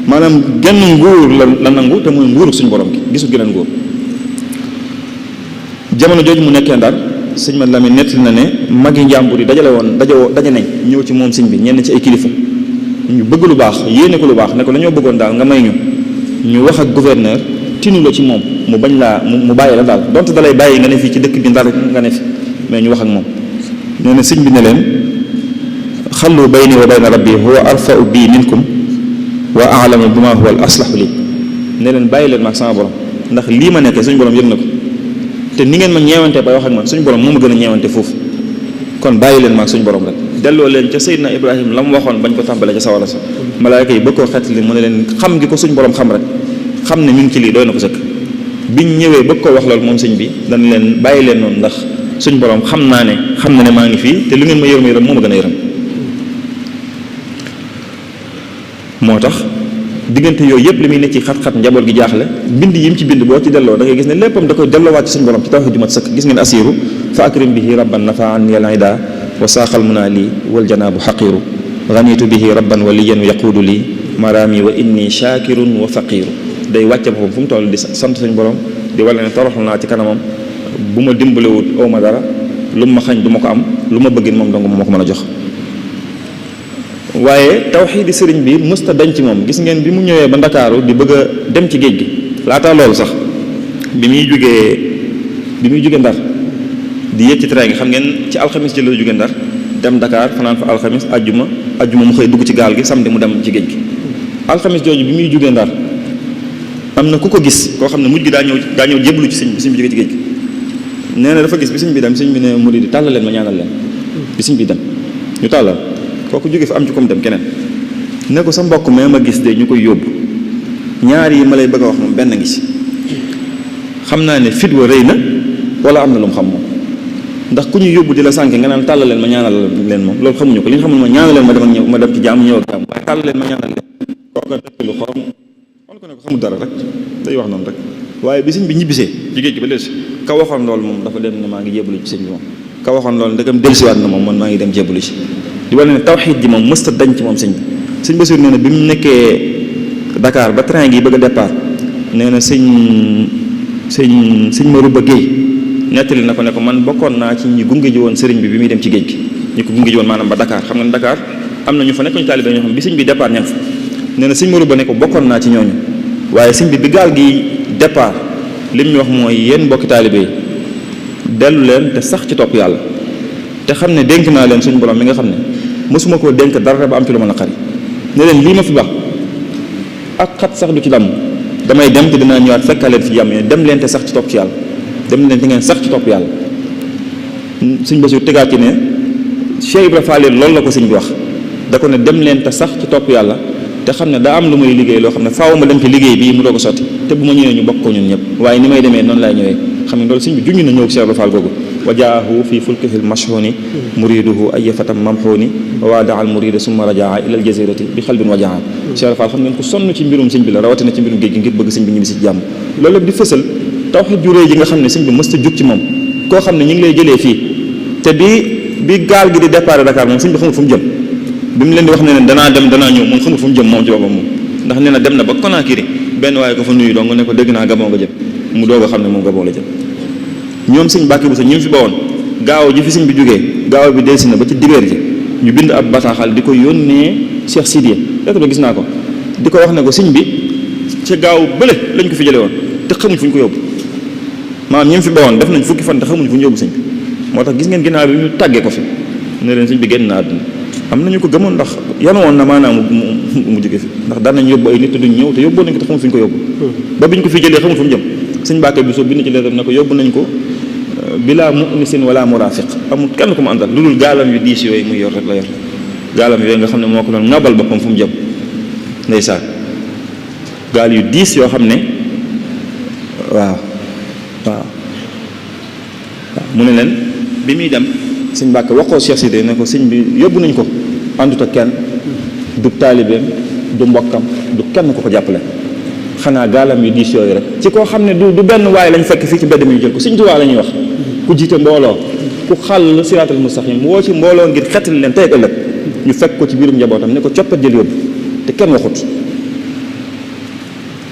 maanaam genn nguur la nangu te mooy nguuru suñu borom gi gisul geneen nguur. jamono jooju mu nekkee Ndar sëñ Mat Lamin nettali na ne magi njàmbur yi daje nañ ñëw ci moom sëñ bi ñenn ci ay kilifa ñu bëgg lu baax yéene ko lu baax ne ko dañoo bëggoon daal nga may ñu wax ak gouverneur tinu la ci moom mu bañ laa mu bàyyi la daal donte dalay bàyyi nga ne fii ci dëkk bi Ndar nga ne fi mais ñu wax ak moom. nee na sëñ bi ne leen xallu bayni wa bayna rabbi huwa arfa'u bi minkum wa a'lamu bima huwa al aslahu li ne leen bàyyi leen maag sama borom ndax lii ma nekkee suñu borom yëg na ko te ni ngeen ma ñeewante bay wax ak man suñu borom moo ma gën a ñeewante foofu kon bàyyi leen maag suñu borom rek delloo leen ca Seydina Ibrahima la mu waxoon bañ ko tàmbalee ca sawara sa malaayka yi bëgg koo xettali mu ne leen xam gi ko suñu borom xam rek xam ne mi ngi ci lii doy na ko sëkk biñ ñëwee bëgg ko wax loolu moom sëñ bi dana leen bàyyi leen noonu ndax suñu borom xam na ne maa ngi fii te lu ngeen ma yërëm moo ma gën a yërëm moo tax diggante yooyu yëpp li muy ne ci xat-xat njaboot gi jaaxle bind yi mu ci bind boo ci delloo da ngay gis ne léppam da koy delloowaat ci suñu borom ci tawhid ju mat sëkk gis ngeen asiru fa akrim bihi rabban nafa an yal ida wa saaxal munaa lii wal janaabu xaqiru ganitu bihi rabban waliyan yaquudu lii marami wa inni shakirun wa faqiru day wàcce boppam fu mu toll di sant suñu borom di wala ne toroxlu naa ci kanamam bu ma dimbalewut aw ma dara lu ma xañ du ma ko am lu ma bëggin moom dong moo ko mën a jox waaye tawxiidi sëriñ bi mësta dañ ci moom gis ngeen bi mu ñëwee ba ndakaaru di bëgg a dem ci géej gi laata loolu sax bi muy jógee ndar di yéeg ci train gi xam ngeen ci alxamis ji la jógee ndar dem Dakar fanaan fa alxamis ajjuma mu xëy dugg ci gaal gi samedi mu dem ci géej gi alxamis jooju bi muy jógee ndar am na ku ko gis koo xam ne mujj gi daa ñëw jébbalu ci sëñ bi jógee ci géej gi nee na dafa gis bi sëñ bi dem sëñ bi ne murid di tàllal leen ma ñaanal leen bi sëñ bi dem ñu tàllal kooku jóge fa am ci comme dem keneen ne ko sa mbokk mais ma gis de ñu koy yóbbu ñaar yi ma lay bëgg a wax moom benn ngi ci xam naa ne fit wa rëy na wala am na lu mu xam moom ndax ku ñu yóbbu di la sànke nga naan tàllal leen ma ñaanal leen moom loolu xamuñu ko li ñu xamul ma ñaanal leen ma dem ak ñëw ma dem ci jàmm ñëw ak jàmm waaye tàllal leen ma ñaanal leen kooku dëkk lu xorom xool ko ne ko xamul dara rek day wax noonu rek waaye bi sëñ bi ñibbisee ci géej gi ba léegi ka waxoon loolu moom dafa dem ne maa ngi jébbalu ci sëñ bi moom ka waxoon loolu ndegam dellusiwaat na moom man maa ngi dem jébbalu ci di wala ne tawxiid ji moom mësta dañ ci moom sëñ bi sëñ Basiru nee na bi mu nekkee Dakar ba train gi bëgg a départ nee na sëñ Marouba Guèye nettali na ko ne ko man bokkoon naa ci ñi gunge ji woon sëriñ bi muy dem ci géej gi ñu ko gunge ji woon maanaam ba Dakar xam nga ne Dakar am na ñu fa nekk ñu taalibe ñoo xam bi sëñ bi départ ñan fa nee na sëñ Marouba ne ko bokkoon naa ci ñooñu waaye sëñ bi gaal gi départ li mu ñu wax mooy yéen mbokki taalibe yi dellu leen te sax ci topp yàlla te xam ne dénk naa leen suñu borom mi nga xam ne mësuma koo dénk dara ba am ci lu ma naqari ne leen lii ma fi baax ak xat sax du ci damm damay dem te dinaa ñëwaat fekkaa leen fi jàmm dem leen te sax ci topp ci yàlla dem leen te ngeen sax ci topp yàlla suñ Basiru tegaat ci ne Cheikh Ibra Fall loolu la ko sëñ bi wax da ko ne dem leen te sax ci topp yàlla te xam ne daa am lu muy liggéey loo xam ne faaw ma dem ci liggéey bii mu doog a sotti te bu ma ñëwee ñu bokk ko ñun ñëpp waaye ni may demee noonu laay ñëwee xam ne loolu sëñ bi junj na ñëw Cheikh Ibra Fall googu wajaahu fi fulkihil mashhuni muriduhu ay fatam mamhuni wa wadaa al murida summa rajaa ila al jazirati bi xalbin wajaa Cheikh Fall xam ngeen ko sonn ci mbirum sëñ bi la rawatina ci mbirum géej gi ngir bëgg sëñ bi ñibbi si jàmm loolu lépp di fësal tawxiid ju réy ji nga xam ne sëñ bi mësta jug ci moom koo xam ne ñu ngi lay jëlee fii te bi gaal gi di départ Dakar moom sëñ bi xamul fu mu jëm bi mu leen di wax ne leen danaa dem danaa ñëw moom xamul fu mu jëm moom ci boppam moom ndax nee na dem na ba Conakry benn waaye ko fa nuyu dong ne ko dégg naa Gabon nga jëm mu doog a xam ne moom Gabon la jëm ñoom sëñ Mbàkke Buso ñu fi bawoon gaaw ji fi sëñ bi jógee gaaw bi delsi na ba ci dibeer ji ñu bind ab bataaxal di ko yónnee Cheikh Sidiya lettre ba gis naa ko di ko wax ne ko sëñ bi ca gaaw bële lañ ko fi jële woon te xamuñ fu ñu ko yóbbu maanaam ñi fi bawoon def nañ fukki fan te xamuñ fu ñu yóbbu sëñ bi moo tax gis ngeen ginnaaw bi ñu tàggee ko fi ne leen sëñ bi génn na àdduna am nañu ko gëmoon ndax yanu woon na maanaam mu jóge fi ndax daan nañ yóbbu ay nit te duñ ñëw te yóbboo nañ ko te xamuñ fu ñu ko yóbbu ba biñ ko fi jëlee xamuñ fu mu jëm sëñ Mbàkke Buso bind ci lettre ne ko yóbbu nañ ko bilaa mu'nisin wala murafiq amul kenn ku mu àndal lu dul gaalam yu diis yooyu muy yor rek la yor gaalam yooyu nga xam ne moo ko doon ŋabal boppam fu mu jëm ndeysaan gaal yu diis yoo xam ne waaw mu ne leen bi muy dem sëñ Mbàkke waxoo Cheikh Sidé ne ko sëñ bi yóbbu nañ ko àndut ak kenn du taalibeem du mbokkam du kenn ku ko jàppale xanaa gaalam yu diis yooyu rek ci koo xam ne du benn waaye lañ fekk fii ci mbedd mi ñu jël ko sëñ Tuubaa la ñuy wax ku jiite mbooloo ku xàll siraatal mustaqim woo ci mbooloo ngir xettali leen tey ak ëllëg ñu fekk ko ci biirum njabootam ne ko coppat jël yóbbu te kenn waxut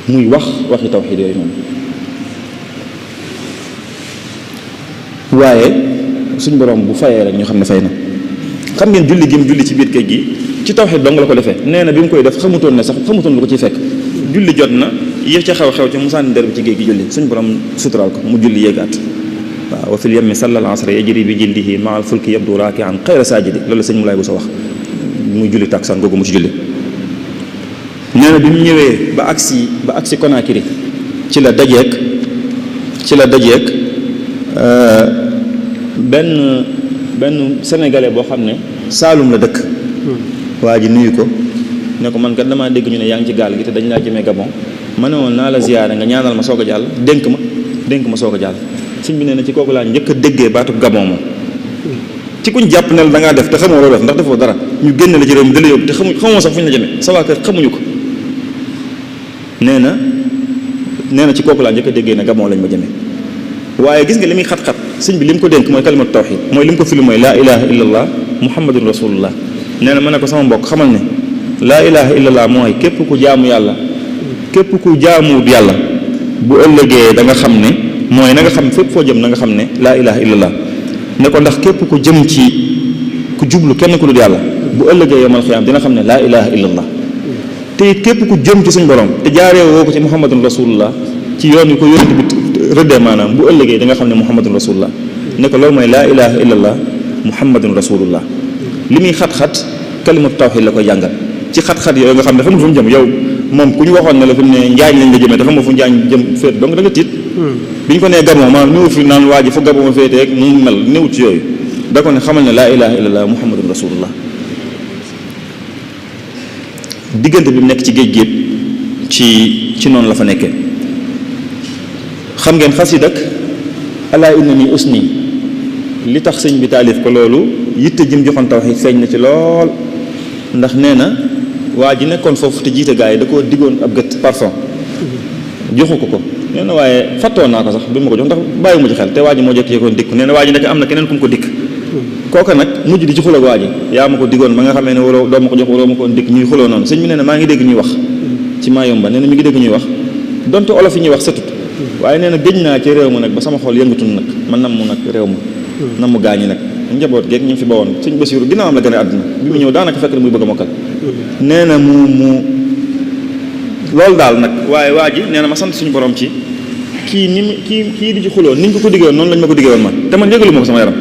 muy waxi tawxiid yooyu moom waaye suñ borom bu fayee rek ñu xam ne fay na xam ngeen julli gi mu julli ci biir géej gi ci tawxiid dong la ko defee nee na bi mu koy def xamutoon ne sax xamutoon lu ko ciy fekk julli jot na yëf ca xew-xew ci musaan der bi ci géej gi julli suñ borom suturaal ko mu julli yéegaat waaw wa fil yammi sallal asra yajri bi jildihi maa al fulki yabdu raakian xayra saajidi loolu sëñ Moulay bu sa wax muy julli taksaan googu mu ci julli nee na bi mu ñëwee ba agsi Conakry ci la dajeek benn benn sénégalais boo xam ne Saalum la dëkk. waa ji nuyu ko ne ko man kat damaa dégg ñu ne yaa ngi ci gaal gi te dañ laa jëmee Gabon ma ne woon naa la ziyaare nga ñaanal ma soog a jàll dénk ma soog a jàll. sëñ bi nee na ci kooku laa njëkk a déggee baatu Gabon moom ci kuñ jàpp ne la da ngaa def te xamoo loo def ndax defoo dara ñu génn la ci réew mi da la yóbbu te xamoo sax fu ñu la jëmee sa waa kër xamuñu ko. nee na ci kooku laa njëkk a déggee ne Gabon lañ ma jëmee waaye gis nga li muy xat-xat sëñ bi li mu ko dénk mooy kalimatu tawxid mooy li mu ko firi mooy laa ilaha illallah muhammadun rasulullah. nee na ma ne ko sama mbokk xamal ne laa ilaha illallah mooy képp ku jaamu yàlla képp ku jaamu yàlla bu ëllëgee da nga xam ne mooy na nga xam fépp foo jëm na nga xam ne laa ilaha illallah. ne ko ndax képp ku jëm ci ku jublu kenn ku dul yàlla bu ëllëgee yawmal xiyaam dina xam ne laa ilaha illallah. te it képp ku jëm ci suñ borom te jaaree woo ko ci muhammadun rasulullah ci yoon wi ko yonent bi rëddee maanaam bu ëllëgee da nga xam ne muhammadun rasulullah. ne ko loolu mooy laa ilaha illallah muhammadun rasulullah. li muy xat-xat kalimatu tawxid la koy jàngal ci xat-xat yooyu nga xam ne xamul fu mu jëm yow moom ku ñu waxoon ne la fi mu ne njaañ lañ la jëmee te xamoo fu njaañ jëm féet donc da nga tiit. bi ñu ko nee Gabon maanaam néew fi naan waa ji fu Gabon féetee ak nu mu mel néewut ci yooyu da ko ne xamal ne laa ilaha illallah muhammadun rasulullah. diggante bi mu nekk ci géej géej ci noonu la fa nekkee xam ngeen xasida ak alaa innani usni li tax sëñ bi taalif ko loolu yitte jëm joxoon tawxiid feeñ na ci lool ndax nee na waa ji nekkoon foofu te jiite gaa yi da koo diggoon ab gët parfum joxu ko nee na waaye fàttoon naa ko sax bi ma ko jox ndax bàyyi mu ci xel te waa ji moo jékki-jékkoon dikk nee na waa ji nekk am na keneen ku mu ko dikk kooka nag mujj di ci xuloo ak waa ji yaa ma ko diggoon ba nga xamee ne waroo doo ma ko jox waroo ma ko dikk ñuy xuloo noonu sëñ bi nee na maa ngi dégg ñuy wax ci Mayumba nee na mi ngi dégg ñuy wax donte olof yi ñuy wax setut waaye nee na géej naa ci réew ma nag ba sama xol yëngatun nag man nam mu nag réew ma nam mu gaañi nag njaboot geeg ñu fi bawoon sëñ Basiru ginnaaw am la gën a àdduna bi mu ñëw daanaka fekk na muy bëgg a mokkal nee na mu loolu daal nag waaye waa ji nee na ma sant suñu borom ci kii di ci xuloo niñ ko diggee woon noonu lañ ma ko diggee woon man te man yëgalu ma ko sama yaram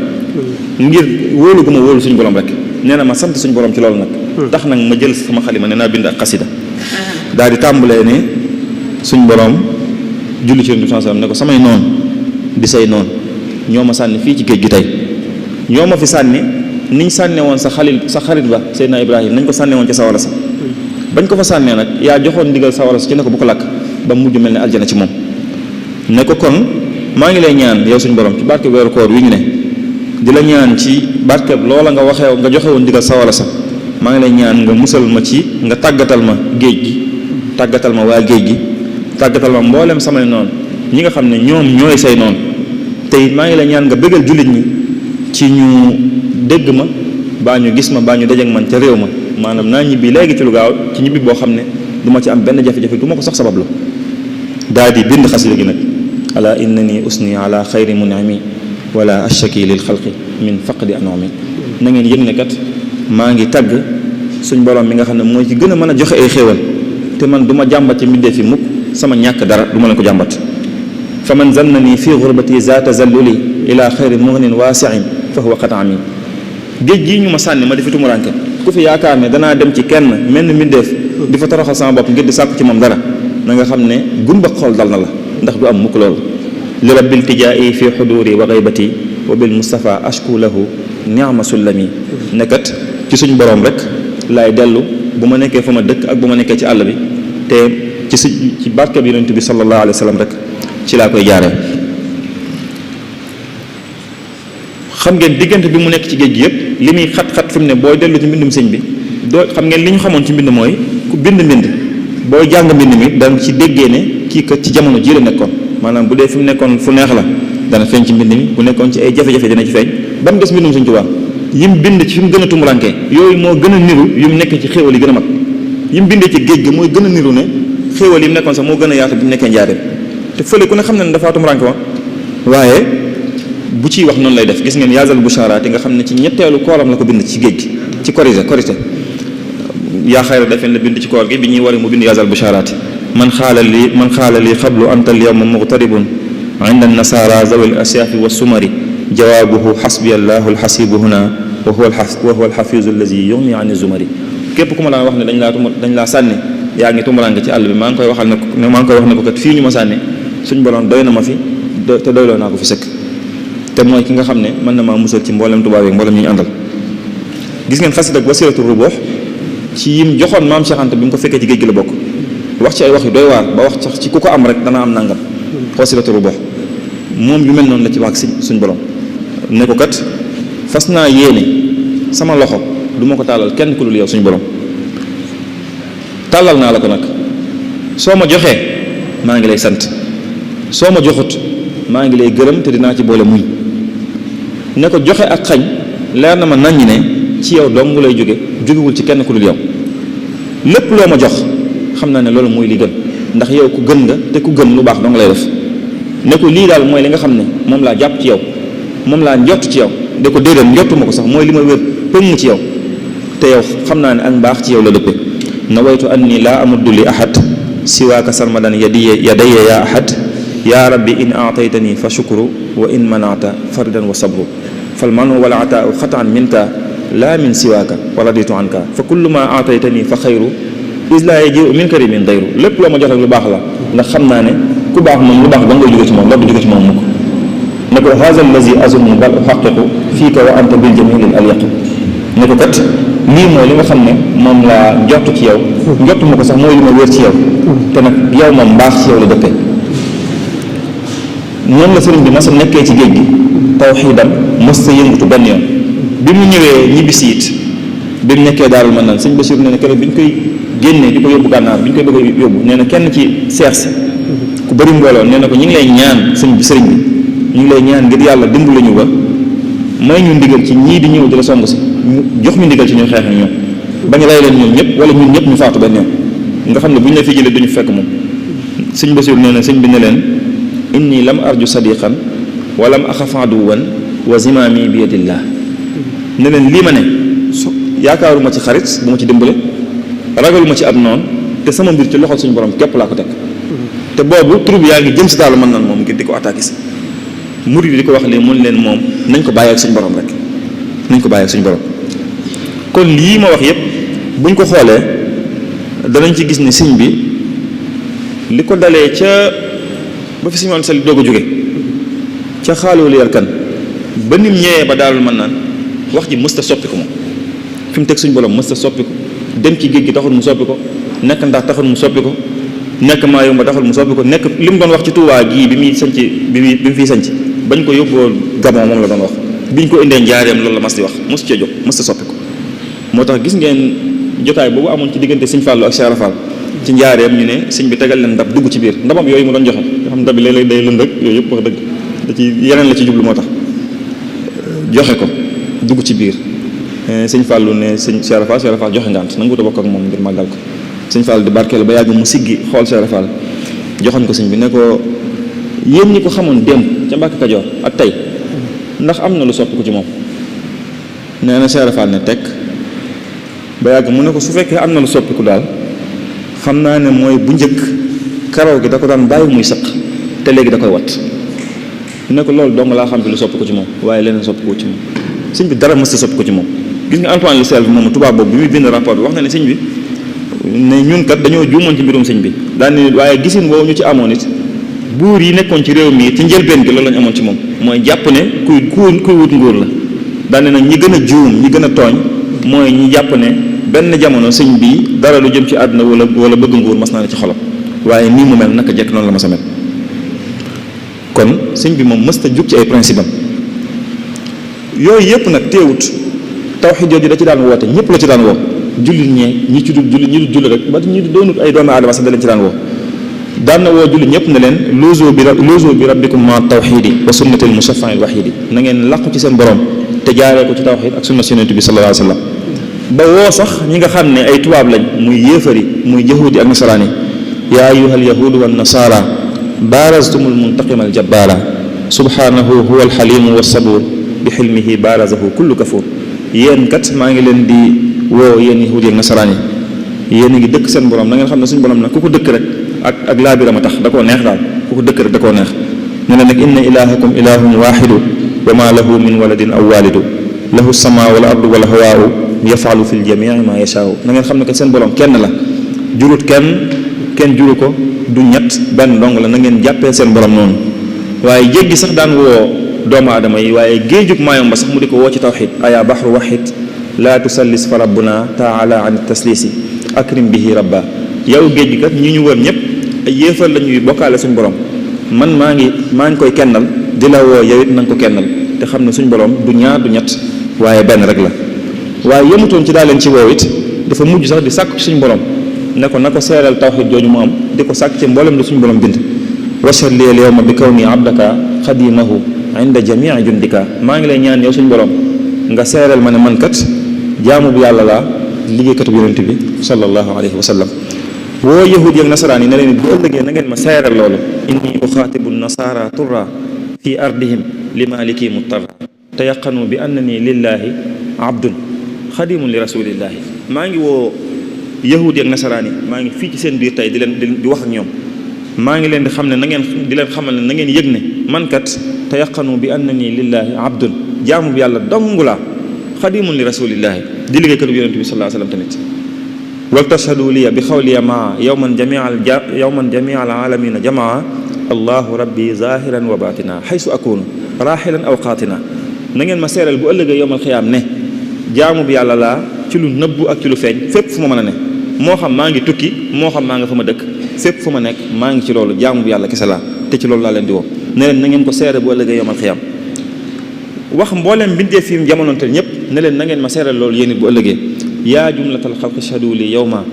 ngir wóolu gu ma wóolu suñu borom rek nee na ma sant suñu borom ci loolu nag tax nag ma jël sama xalima nee naa bind ak xasida daal di tàmbalee ne suñu borom julli ci Yonent bi sallallahu alayhi wasallam ne ko samay noon di say noon ñoo ma sànni fii ci géej gi tey ñoo ma fi sànni niñ sànne woon sa xarit ba Seydina Ibrahima nañ ko sànne woon ci sawara sa bañ ko fa sànnee nag yaa joxoon ndigal sawara sa ci ne ko bu ko lakk ba mujj mel ne aljana ci moom ne ko kon maa ngi lay ñaan yow suñu borom ci barke weeru koor wi ñu ne di la ñaan ci barke loola nga joxe woon ndigal sawara sa maa ngi lay ñaan nga musal ma ci nga tàggatal ma géej gi tàggatal ma waa géej gi tàggatal ma mboolem samay noonu ñi nga xam ne ñoom ñooy say noonu te it maa ngi lay ñaan nga bëggal jullit ñi ci ñu dégg ma baa ñu gis ma baa ñu dajeek man ca réew ma maanaam naa ñibbi léegi ci lu gaaw ci ñibbi boo xam ne du ma ci am benn jafe-jafe du ma ko sax sabablu daal di bind xasida gi nag ala innani usni ala xayri mun'imi wala ashaki lil xalqi min faqdi an'ami na ngeen yëg ne kat maa ngi tagg suñ borom mi nga xam ne mooy ci gën a mën a joxe ay xéewal te man du ma jàmbat ci mbindee fi mukk sama ñàkk dara du ma leen ko jàmbat fa man zannani fi xurbati zaata zalluli ila xayri mughnin waasi'in fa huwa qad ami géej gii ñu ma sànni ma di fi tumuranke ku fi yaakaar ne danaa dem ci kenn mel ni mbindeef di fa toroxal sama bopp ngir di sàkku ci moom dara na nga xam ne gumba xool dal na la ndax du am mukk loolu li rabbil tijaa'i fi xuduri wa gaybati wa bil mustafa ashku lahu ni'ma sullami nekkat ci suñ borom rek laay dellu bu ma nekkee fa ma dëkk ak bu ma nekkee ci àll bi te ci barke bi yonent bi sallallahu alayhi wa sallam rek ci laa koy jaaree. xam ngeen diggante bi mu nekk ci géej gi yëpp li muy xat-xat fi mu ne booy dellu ci mbindum sëñ bi doo xam ngeen li ñu xamoon ci mbind mooy ku bind booy jàng mbind mi danga ci déggee ne kii kat ci jamono ji la nekkoon maanaam bu dee fi mu nekkoon fu neex la dana feeñ ci mbind mi bu nekkoon ci ay jafe-jafe dina ci feeñ ba mu des mbindum Sëñ Tuubaa yim bind ci fi mu gën a tumurankee yooyu moo gën a niru yu mu nekk ci xéewal yi gën a mag yim bindee ci géej gi mooy gën a niru ne xéewal yi mu nekkoon sax moo gën a yaatu bi mu nekkee njaareem te fële ku ne xam ne dafa tumuranke woon waaye bu ciy wax noonu lay def gis ngeen yaazal busharaati nga xam ne ci ñetteelu kooram la ko bind ci géej gi ci korité yaa xayra dafeen la bind ci koor gi bi ñuy wari mu bind yaazal busharaati man xaala li xablu anta al yawma muqtaribun inda nasara zawil asyafi wa sumari jawaabuhu xasbiya allahu alxasibu huna wa huwa alxafizu allazi yughni an zumari képp ku ma daan wax ne dañ laa sànni yaa ngi tumuranke ci àll bi maa ngi koy wax ne ko kat fii ñu ma sànni suñ borom doy na ma fi te doyloo naa ko fi sëkk te mooy ki nga xam ne mën na maa musal ci mboolem tubaab yi mboolem ñu ñu àndal. gis ngeen xasida ak Wasiratu Rubuux ci yim joxoon maam Cheikh Anta bi mu ko fekkee ci géej gi la bokk, wax ci ay wax yu doy waar ba wax sax ci ku ko am rek dana am nangam. Wasiratu Rubuux moom yu mel noonu la ci wax si suñ borom ne ko kat fas naa yéene sama loxo du ma ko tàllal kenn ku dul yow suñ borom, tàllal naa la ko nag soo ma joxee maa ngi lay sant, soo ma joxut maa ngi lay gërëm te dinaa ci boole muñ. ne ko joxe ak xañ leer na ma naññ ne ci yow dong lay jógewul ci kenn ku dul yow, lépp loo ma jox xam naa ne loolu mooy li gën ndax yow ku gën nga te ku gën lu baax dong lay def. ne ko lii daal mooy li nga xam ne moom laa jàpp ci yow, moom laa njott ci yow. de ko déedéet njottu ma ko sax mooy li ma wér pëng ci yow, te yow xam naa ne ak mbaax ci yow la dëppe. nawaytu anni laa amuddu li ahad siwaaka sarmadan yadaya ya ahad ya rabbi in aataytani fa shukru wa in manata faridan wa sabru fal manu wala ataau xataan minka laa min siwaaka wa raditu anka fa kullu ma aataytani fa xayru is laa yajiu min karimin dayru. lépp loo ma jox rek lu baax la ndax xam naa ne ku baax moom lu baax da ngay jóge ci moom loolu jóge ci moom mukk. ne ko haza allazi azunnu bal uhaqiqu fiika wa anta bil jamilil alyaqu. ne ko kat lii mooy li nga xam ne moom laa njott ci yow, njott ma ko sax mooy li ma wér ci yow, te nag yow moom mbaax ci yow la dëppee. noonu la sëriñ bi mas a nekkee ci géej gi tawxiidam mës ta yëngatu benn yoon. bi mu ñëwee ñibbisi it bi mu nekkee Daarul Manaan sëñ Basiru nee na keroog bi ñu koy génnee di ko yóbbu gànnaar bi ñu koy bëgg a yóbbu nee na kenn ci seex si ku bëri mbooloo nee na ko ñu ngi lay ñaan sëriñ bi ñu ngi lay ñaan ngir yàlla dimbali ñu ba may ñu ndigal ci ñii di ñëw di la song si ñu jox ñu ndigal ci ñu xeex ak ñoom bañ lay leen ñoom ñëpp wala ñun ñëpp ñu faatu benn yoon nga xam ne bu ñu la fi jëlee duñu fekk moom. sëñ Basiru nee na sëñ bi ne leen inni lam arju sadiqan wa lam axaf aduwan wa zimaami bi yadillah. ne leen lii ma ne yaakaaruma ci xarit bu ma ci dimbale ragaluma ci ab noonu te sama mbir ci loxol suñu borom képp laa ko teg. te boobu troupe yaa ngi jëm si Daaru Manaan moom ngir di ko attaqué si murid yi di ko wax lee mun leen moom nañ ko bàyyi ak suñu borom rek nañ ko bàyyi ak suñu borom. kon lii ma wax yépp buñ ko xoolee danañ ci gis ne sëñ bi li ko dalee ca ba fi Sëñ Sall doog a jóge ca xaalóolu yarkan ba nim ñëwee ba Daarul Manaan wax ji mësta soppi ko moom fi mu teg suñu borom mësta soppi ko. dem ci géej gi taxul mu soppi ko, nekk Ndax taxul mu soppi ko, nekk Maayomba taxul mu soppi ko, nekk li mu doon wax ci Tuubaa gii bi muy sanc bi mu fiy sanc bañ ko yóbboo Gabon moom la doon wax, biñ ko indee Njaareem loolu la mas di wax mosu cee jóg mësta soppi ko. moo tax gis ngeen jotaay boobu amoon ci diggante Sëñ Fallu ak Cheikh Rafal ci Njaareem ñu ne sëñ bi tegal leen ndab dugg ci biir ndabam yooyu mu doon joxe nga xam ndab bi léeg-léeg day lënd rek yooyu yëpp wax dëgg da ci yeneen la ci jublu moo tax joxe ko dugg ci biir. sëñ Fallu ne sëñ Cheikh Rafal joxe ngant nangu ta bokk ak moom ngir màggal ko. sëñ Fallu di barkeelu ba yàgg mu siggi xool Cheikh Rafal joxoñ ko sëñ bi ne ko yéen ñi ko xamoon démb ca Mbàkke Kajoor ak tey ndax am na lu soppi ko ci moom. nee na Cheikh Rafal ne tekk ba yàgg mu ne ko su fekkee am na lu soppiku daal xam naa ne mooy bu njëkk karaw gi da ko daan bàyyi muy sëq te léegi da koy wat. ne ko loolu dong laa xam bi lu soppi ko ci moom waaye leneen soppi ko ci moom sëñ bi dara mës a soppi ko ci moom. gis nga Antoine Lecel bi moom tubaab boobu bi muy bind rapport bi wax na ne sëñ bi ne ñun kat dañoo juumoon ci mbirum sëñ bi daan ne waaye gisin woowu ñu ci amoon it buur yi nekkoon ci réew mi ci njëlbeen gi loolu lañu amoon ci moom mooy jàpp ne kuy wut nguur la. daan ne nag ñi gën a juum ñi gën a tooñ mooy ñi jàpp ne benn jamono sëñ bi dara lu jëm ci àdduna wala bëgg nguur mas naa ne ci xolam waaye nii mu mel naka jekk noonu la ma sa mel. kon sëñ bi moom mësta jug ci ay principe am yooyu yëpp nag teewut tawxiid jooju da ci daan woote ñëpp la ci daan woo jullit ñi ci dul jullit ñi dul jullit rek ba ñu doonut ay doomi aadama sax da leen ci daan woo. daan na woo jullit ñëpp ne leen luuzu bi rabbikum ma tawxiidi wa sunnatil musaffa'il waxiidi na ngeen làqu ci seen borom te jaaree ko ci tawxiid ak sunna Yonent bi sallallahu alayhi wa sallam. ba woo sax ñi nga xam ne ay tubaab lañ muy yéefari muy yahuudi ak nasaraan yi yaa ayyuhal yahuudu wan nasaara baaraztumul muntaqimal jabbaara subhaanahu huwa alxalimu wassabuur bi xilmihi baarazahu kullu kafuur. yéen kat maa ngi leen di woo yéen yahuudi ak nasaraan yi yéen a ngi dëkk seen borom na ngeen xam ne suñu borom nag ku ko dëkk rek ak laabira ma tax da koo neex daal ku ko dëkk rek da koo neex. ne la nag inna ilahakum ilahun waaxidu wa ma lahu min waladin aw walidu lahu sama wal ardu wal hawaawu yafalu fi ljamii ma yashaau. na ngeen xam ne que seen borom kenn la jurut kenn juru ko du ñett benn dong la na ngeen jàppee seen borom noonu. waaye jéggi sax daan woo doomu aadama yi waaye géejug maayom ba sax mu di ko woo ci tawxid aya baxru waxid laa tusallis fa rabbuna taala an taslisi akrim bihi rabba yow géej gi kat ñi ñu wër ñëpp ay yéefal la ñuy bokkaale suñ borom man maa ngi koy kennal di la woo yow it na nga ko kennal te xam ne suñ borom du ñaar du ñett waaye benn rek la waaye yemutoon ci daa leen ci woow it dafa mujj sax di sàkku ci suñ borom ne ko na ko seeral tawxid jooju mu am di ko sàkk ci mboolem lu suñ borom bind washhad li al yawma bi kawni abdaka xadimahu inda jamii jundika maa ngi lay ñaan yow suñ borom nga seeral ma ne man kat jaamu bu yàlla laa liggéeykatu bi yonent bi sallallahu alayhi wa sallam woo yahud ak nasaraan yi ne leen bu ëllëgee na ngeen ma seeral loolu inni uxaatibu nasara turra fi ardihim li maliki muttarra tayaqanu bi annani lillahi abdun xadimun li rasulillahi maa ngi woo yahudi ak nasaraan yi maa ngi fii ci seen biir tey di wax ak ñoom maa ngi leen di xam ne na ngeen di leen xamal ne na ngeen yëg ne man kat tayaqanu bi annani lillahi abdun jaamu bi yàlla dong laa xadimun li rasulillahi di liggéeykatu bi yonent bi sallallahu alayhi wa sallam tamit wal tashhadu liya bi xawliya maa yowman jamia al alamina jamaa allahu rabbi zahiran wa batina xaysu akunu raxilan aw qaatina na ngeen ma seeral bu ëllëgee yowmal xiyaam ne jaamu bi yàlla laa ci lu nëbbu ak ci lu feeñ fépp fu ma mën a ne moo xam maa ngi tukki moo xam maa nga fa ma dëkk fépp fu ma nekk maa ngi ci loolu jaamu bi yàlla kese laa te ci loolu laa leen di woo ne leen na ngeen ko seeral bu ëllëgee yowmal xiyaam wax mbooleem mbindee fi mu jamonoonteel ñëpp ne leen na ngeen ma seeral loolu yéen it bu ëllëgee yaa jumlatal xalqi shhadu li yawma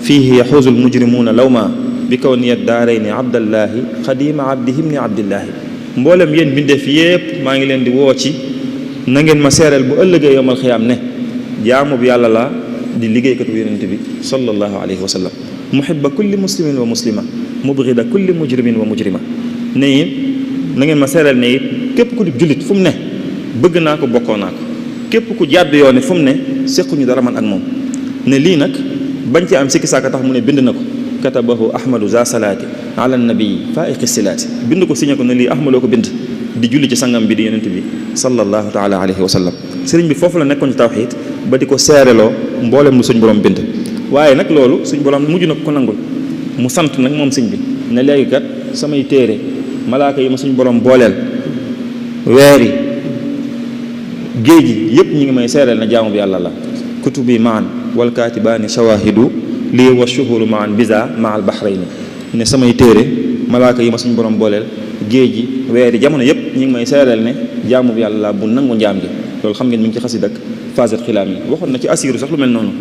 fiihi yaxuuzu lmujrimuuna lawma bi kawniyat daarayni abdallahi xadima abdihim ni abdillahi mboolem yéen mbindee fi yëpp maa ngi leen di woo ci na ngeen ma seeral bu ëllëgee yowmal xiyaam ne jaamu bi yàlla laa di liggéeykatu yonent bi sallallahu alayhi wa sallam muhibba kulli muslimin wa muslima mubghida kulli mujrimin wa mujrima ne it na ngeen ma seeral ne it képp ku di jullit fu mu ne bëgg naa ko bokkoo naa ko képp ku jàdd yoon fu mu ne séquñu dara man ak moom ne lii nag bañ ci am sikki saaka tax mu ne bind na ko katabahu ahmadu za salaati ala nabii faiqi silaati bind ko signé ko ne lii ahmadoo ko bind di julli ci sangam bi di yonent bi sallallahu taala alayhi wa sallam sëriñ bi foofu la nekkoon ci tawxiid ba di ko seereloo mboolem lu suñ borom bind waaye nag loolu suñ borom mujj na ko nangul mu sant nag moom sëñ bi ne léegi kat samay téere malaaka yi ma suñ borom booleel weeri géej gi yëpp ñi ngi may seereel na jaamu bi yàlla la kutubi maan wal kaatibaani shawahidu lii wa shuhuru maan bisa maal bahrayni ne samay téere malaaka yi ma suñ borom booleel géej gi weeri jamono yëpp ñi ngi may seereel ne jaamu bi yàlla la bu nangu njaam gi loolu xam ngeen mi ngi ci xasid ak fasat xilaam yi waxoon na ci asiru sax lu mel noonu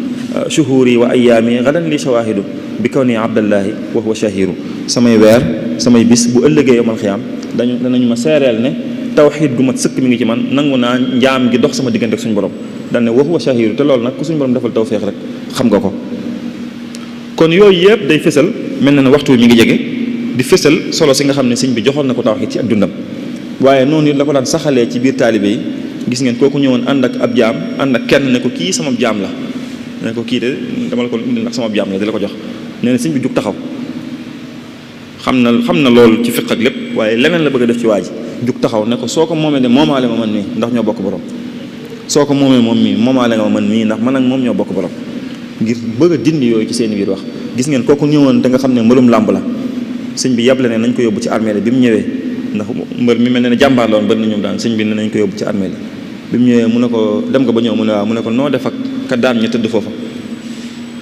shuhuri wa ayaami gadan li shawahidu bi kaw ni abdallahi wa huwa shahiru samay weer samay bis bu ëllëgee yomal xiyaam danañu ma seereel ne tawxiid gu mat sëkk mi ngi ci man nangu naa njaam gi dox sama diggante ak suñu borom daan ne wa huwa shahiru te loolu nag ku suñu borom defal tawfeex rek xam nga ko kon yooyu yëpp day fësal mel na ne waxtu mi ngi jege di fësal solo si nga xam ne sëñ bi joxoon na ko tawxiid ci ak dundam waaye noonu it la ko daan saxalee ci biir taalibe yi gis ngeen kooku ñëwoon ànd ak ab jaam ànd ak kenn ne ko kii sama jaam la ne ko kii de dama la ko indil ndax sama jaam la di la ko jox nee na sëñ bi jug taxaw xam na loolu ci fiq ak lépp waaye leneen la bëgg a def ci waa ji jug taxaw ne ko soo ko moomee de moomaale ma man mii ndax ñoo bokk borom soo ko moomee moom mii moomaale nga ma man mii ndax man ak moom ñoo bokk borom ngir bëgg a dindi yooyu ci seen biir wax gis ngeen kooku ñëwoon da nga xam ne mbërum làmb la sëñ bi yable ne nañ ko yóbbu ci armée bi mu ñëwee ndax mbër mi mel ne jàmbaar la woon bari na ñoom daan sëñ bi ne nañ ko yóbbu ci armée bi mu ñëwee mu ne ko dem nga ba ñëw mu ne waaw mu ne ko noo def ak ka daan ña tëdd foofa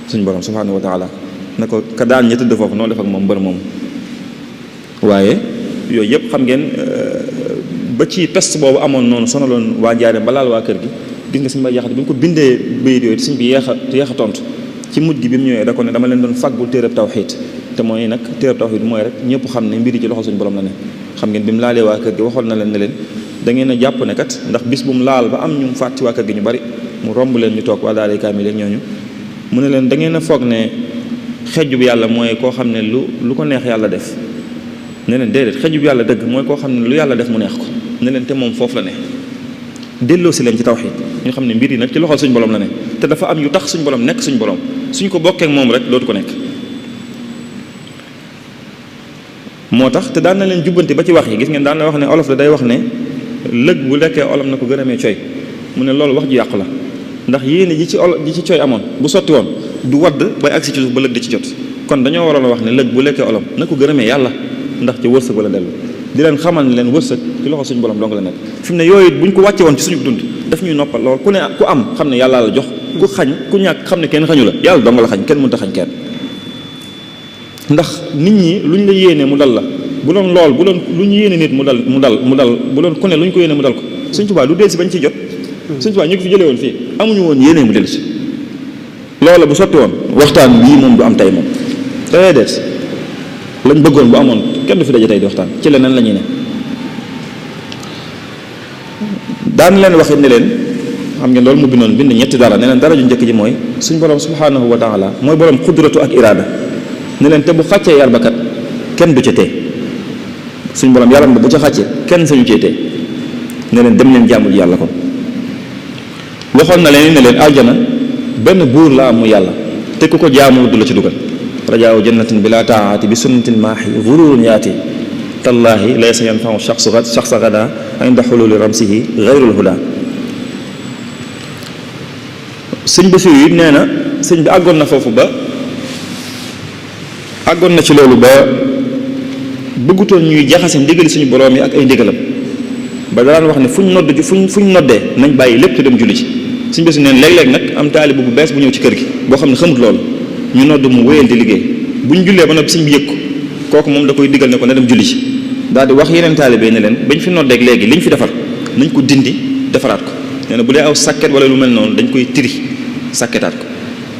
suñ borom subhanahu wa taala ne ko ka daan ña tëdd foofa noo def ak moom mbër moom waaye yooyu yëpp xam ngeen ba ci peste boobu amoon noonu sonaloon waa Njaaréem ba laal waa kër gi gis nga suñu bay jaxate bi ñu ko bindee bayit yooyu suñ bi yeex a tontu ci mujj gi bi mu ñëwee da ko ne dama leen doon fàggul téereb tawxiid te mooy nag téereb tawxiid mooy rek ñëpp xam ne mbiri ci loxo suñu borom la ne xam ngeen bi mu laalee waa kër gi waxoon na leen ne leen da ngeen a jàpp ne kat ndax bis bu mu laal ba am ñu fàtti waa kër gi ñu bari mu romb leen ñu toog waa daal kaamil leen ñooñu mu ne leen da ngeen a foog ne xejju bi yàlla mooy koo xam ne lu ko neex yàlla def ne leen déedéet xejju bi yàlla dëgg mooy koo xam ne lu yàlla def mu neex ko ne leen te moom foofu la ne delloo si leen ci tawxiid ñu xam ne mbir yi nag ci loxol suñu borom la ne te dafa am yu tax suñu borom nekk suñu borom suñ ko bokkee ak moom rek dootu ko nekk moo tax te daan na leen jubbanti ba ci wax yi gis ngeen daan na wax ne olof la day wax ne lëg bu lekkee olam na ko gërëmee coy mu ne loolu wax ju yàqu la ndax yéene ji ci coy amoon bu sotti woon du wadd bay agsi ci suuf ba lëg di ci jot kon dañoo waroon a wax ne lëg bu lekkee olam na ko gërëmee yàlla ndax ci wërsëg wala dellu di leen xamal ne leen wërsëg ci loxo suñu borom dong la nekk. fi mu ne yooyu buñ ko wàcce woon ci suñu dund daf ñuy noppal lool ku ne ku am xam ne yàlla la jox ku xañ ku ñàkk xam ne kenn xañu la yàlla dong la xañ kenn mënut a xañ kenn. ndax nit ñi luñ la yéenee mu dal la bu doon lool bu doon lu ñu yéene nit mu dal bu doon ku ne lu ñu ko yéene mu dal ko Sëñ Tuubaa du dellu si bañ ciy jot. Sëñ Tuubaa ñu ko fi jëlee woon fii amuñu woon yéene mu dellu si loola bu sotti woon waxtaan bii moom du am tey moom dafay des lañ bëggoon bu amoon kenn du fi daje tey di waxtaan ci leneen la ñuy ne. daan leen waxit ne leen xam ngeen loolu mu bindoon bind ñetti dara ne leen dara ju njëkk ji mooy suñ borom subhaanahu wa taala mooy borom xudratu ak iraada ne leen te bu xàccee yar ba kat kenn du ca tee suñ borom yaram ba bu ca xàccee kenn sañu cee tee ne leen dem leen jàmmul yàlla kon. waxoon na leen ne leen aljana benn buur la am mu yàlla te ku ko jaamu du la ci dugal rajaaw jannatin bila taati bi sunnatin maahi gururun yaati tallaahi laysa yanfau shaxsa gada inda xululi ramsihi gayrul huda. sëñ Basiru yi nee na sëñ bi àggoon na foofu ba àggoon na ci loolu ba bëggutoon ñuy jaxase ndigali suñu borom yi ak ay ndigalam ba daan wax ne fuñ noddee nañ bàyyi lépp te dem julli ci. suñu bésu neen léeg-léeg nag am taalibu bu bees bu ñëw ci kër gi boo xam ne xamut loolu ñu nodd mu wéyal di liggéey buñ jullee ba noppi sëñ bi yëg ko kooku moom da koy digal ne ko na dem julli ci daal di wax yeneen taalibe ne leen bañ fi noddeeg léegi liñ fi defar nañ ko dindi defaraat ko nee na bu dee aw sàkket wala lu mel noonu dañ koy tiri sàkketaat ko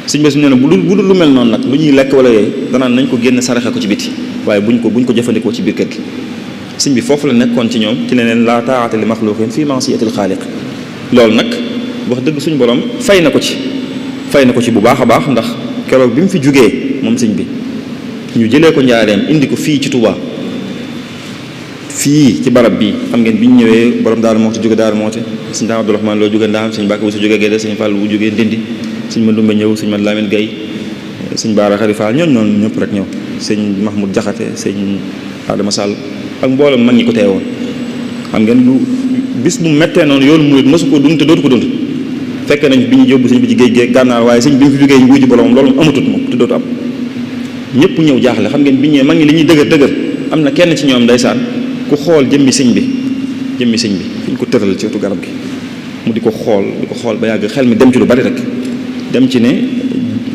suñu bésu nee na bu dul lu mel noonu nag lu ñuy lekk wala yooyu danaan nañ ko génn saraxe ko ci biti waaye buñ ko jëfandikoo ci biir kër gi sëñ bi foofu la nekkoon ci ñoom ci leneen laa taa'ata li maxluqin fi ma'siyatil xaaliq loolu nag wax dëgg suñu borom fay na ko ci bu baax a baax ndax keroog bi mu fi jugee moom sëñ bi ñu jëlee ko njaareem indi ko fii ci Touba fii ci barab bii xam ngeen bi ñu ñëwee borom Daaru Muxti jóge Daaru Muxti sëñ Daam Abdourahmane loo jóge Ndaam sëñ Mbàkke bu su jóge Gédé sëñ Fall bu jógee Ndindi sëñ Mandumbe ñëw sëñ Mad Lamine Gaye sëñ Baara Xari Fall ñooñu noonu ñëpp rek ñëw sëñ Mahmoud Jaxate sëñ Adama Sall ak mboolem mag ñi ko teewoon xam ngeen lu bis bu mettee noonu yoonu murid mësu ko dund te dootu ko dund fekk nañ bi ñu yóbbu sëñ bi ci géej géej gànnaar waaye sëñ bi mu fi jógee wuy ji borom loolu amatut moom te dootu am ñëpp ñëw jaaxle xam ngeen bi ñëwee mag ñi li ñuy dëgër am na kenn ci ñoom ndeysaan ku xool jëmmi sëñ bi fi ñu ko tëral ci wetu garab gi mu di ko xool ba yàgg xel mi dem ci lu bari rek dem ci ne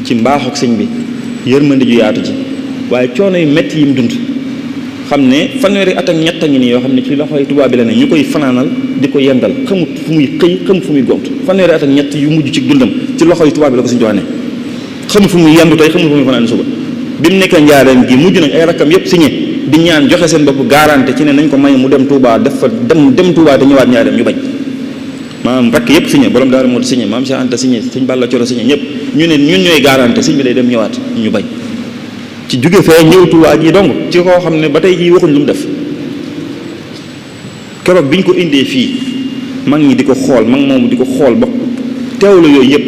ci mbaaxu sëñ bi yërmande ju yaatu ci waaye coono yu metti yi mu dund xam ne fanweeri at ak ñett a ngi nii yoo xam ne ci loxoy tubaab bi la ne ñu koy fanaanal di ko yendal xamut fu muy xëy xamut fu muy gont fanweeri at ak ñett yu mujj ci dundam ci loxoy tubaab bi la ko suñu joxane xamut fu muy yendu tey xamut fu muy fanaan suba bi mu nekkee njaareem gi mujj nañ ay rakkam yépp signé di ñaan joxe seen bopp garanté ci ne nañ ko may mu dem Touba def fa dem Touba te ñëwaat njaareem ñu bañ maanaam rakk yépp signé borom daara moo signé maam Cheikh Anta signé sëñ Balla Coro signé ñëpp ñu ne ñun ñooy garanté sëñ bi day dem ñëwaat ñu bañ ci jóge fee ñëw Touba gi dong ci koo xam ne ba tey jii waxuñ lu mu def keroog bi ñu ko indee fii mag ñi di ko xool mag moomu di ko xool ba teewlu yooyu yëpp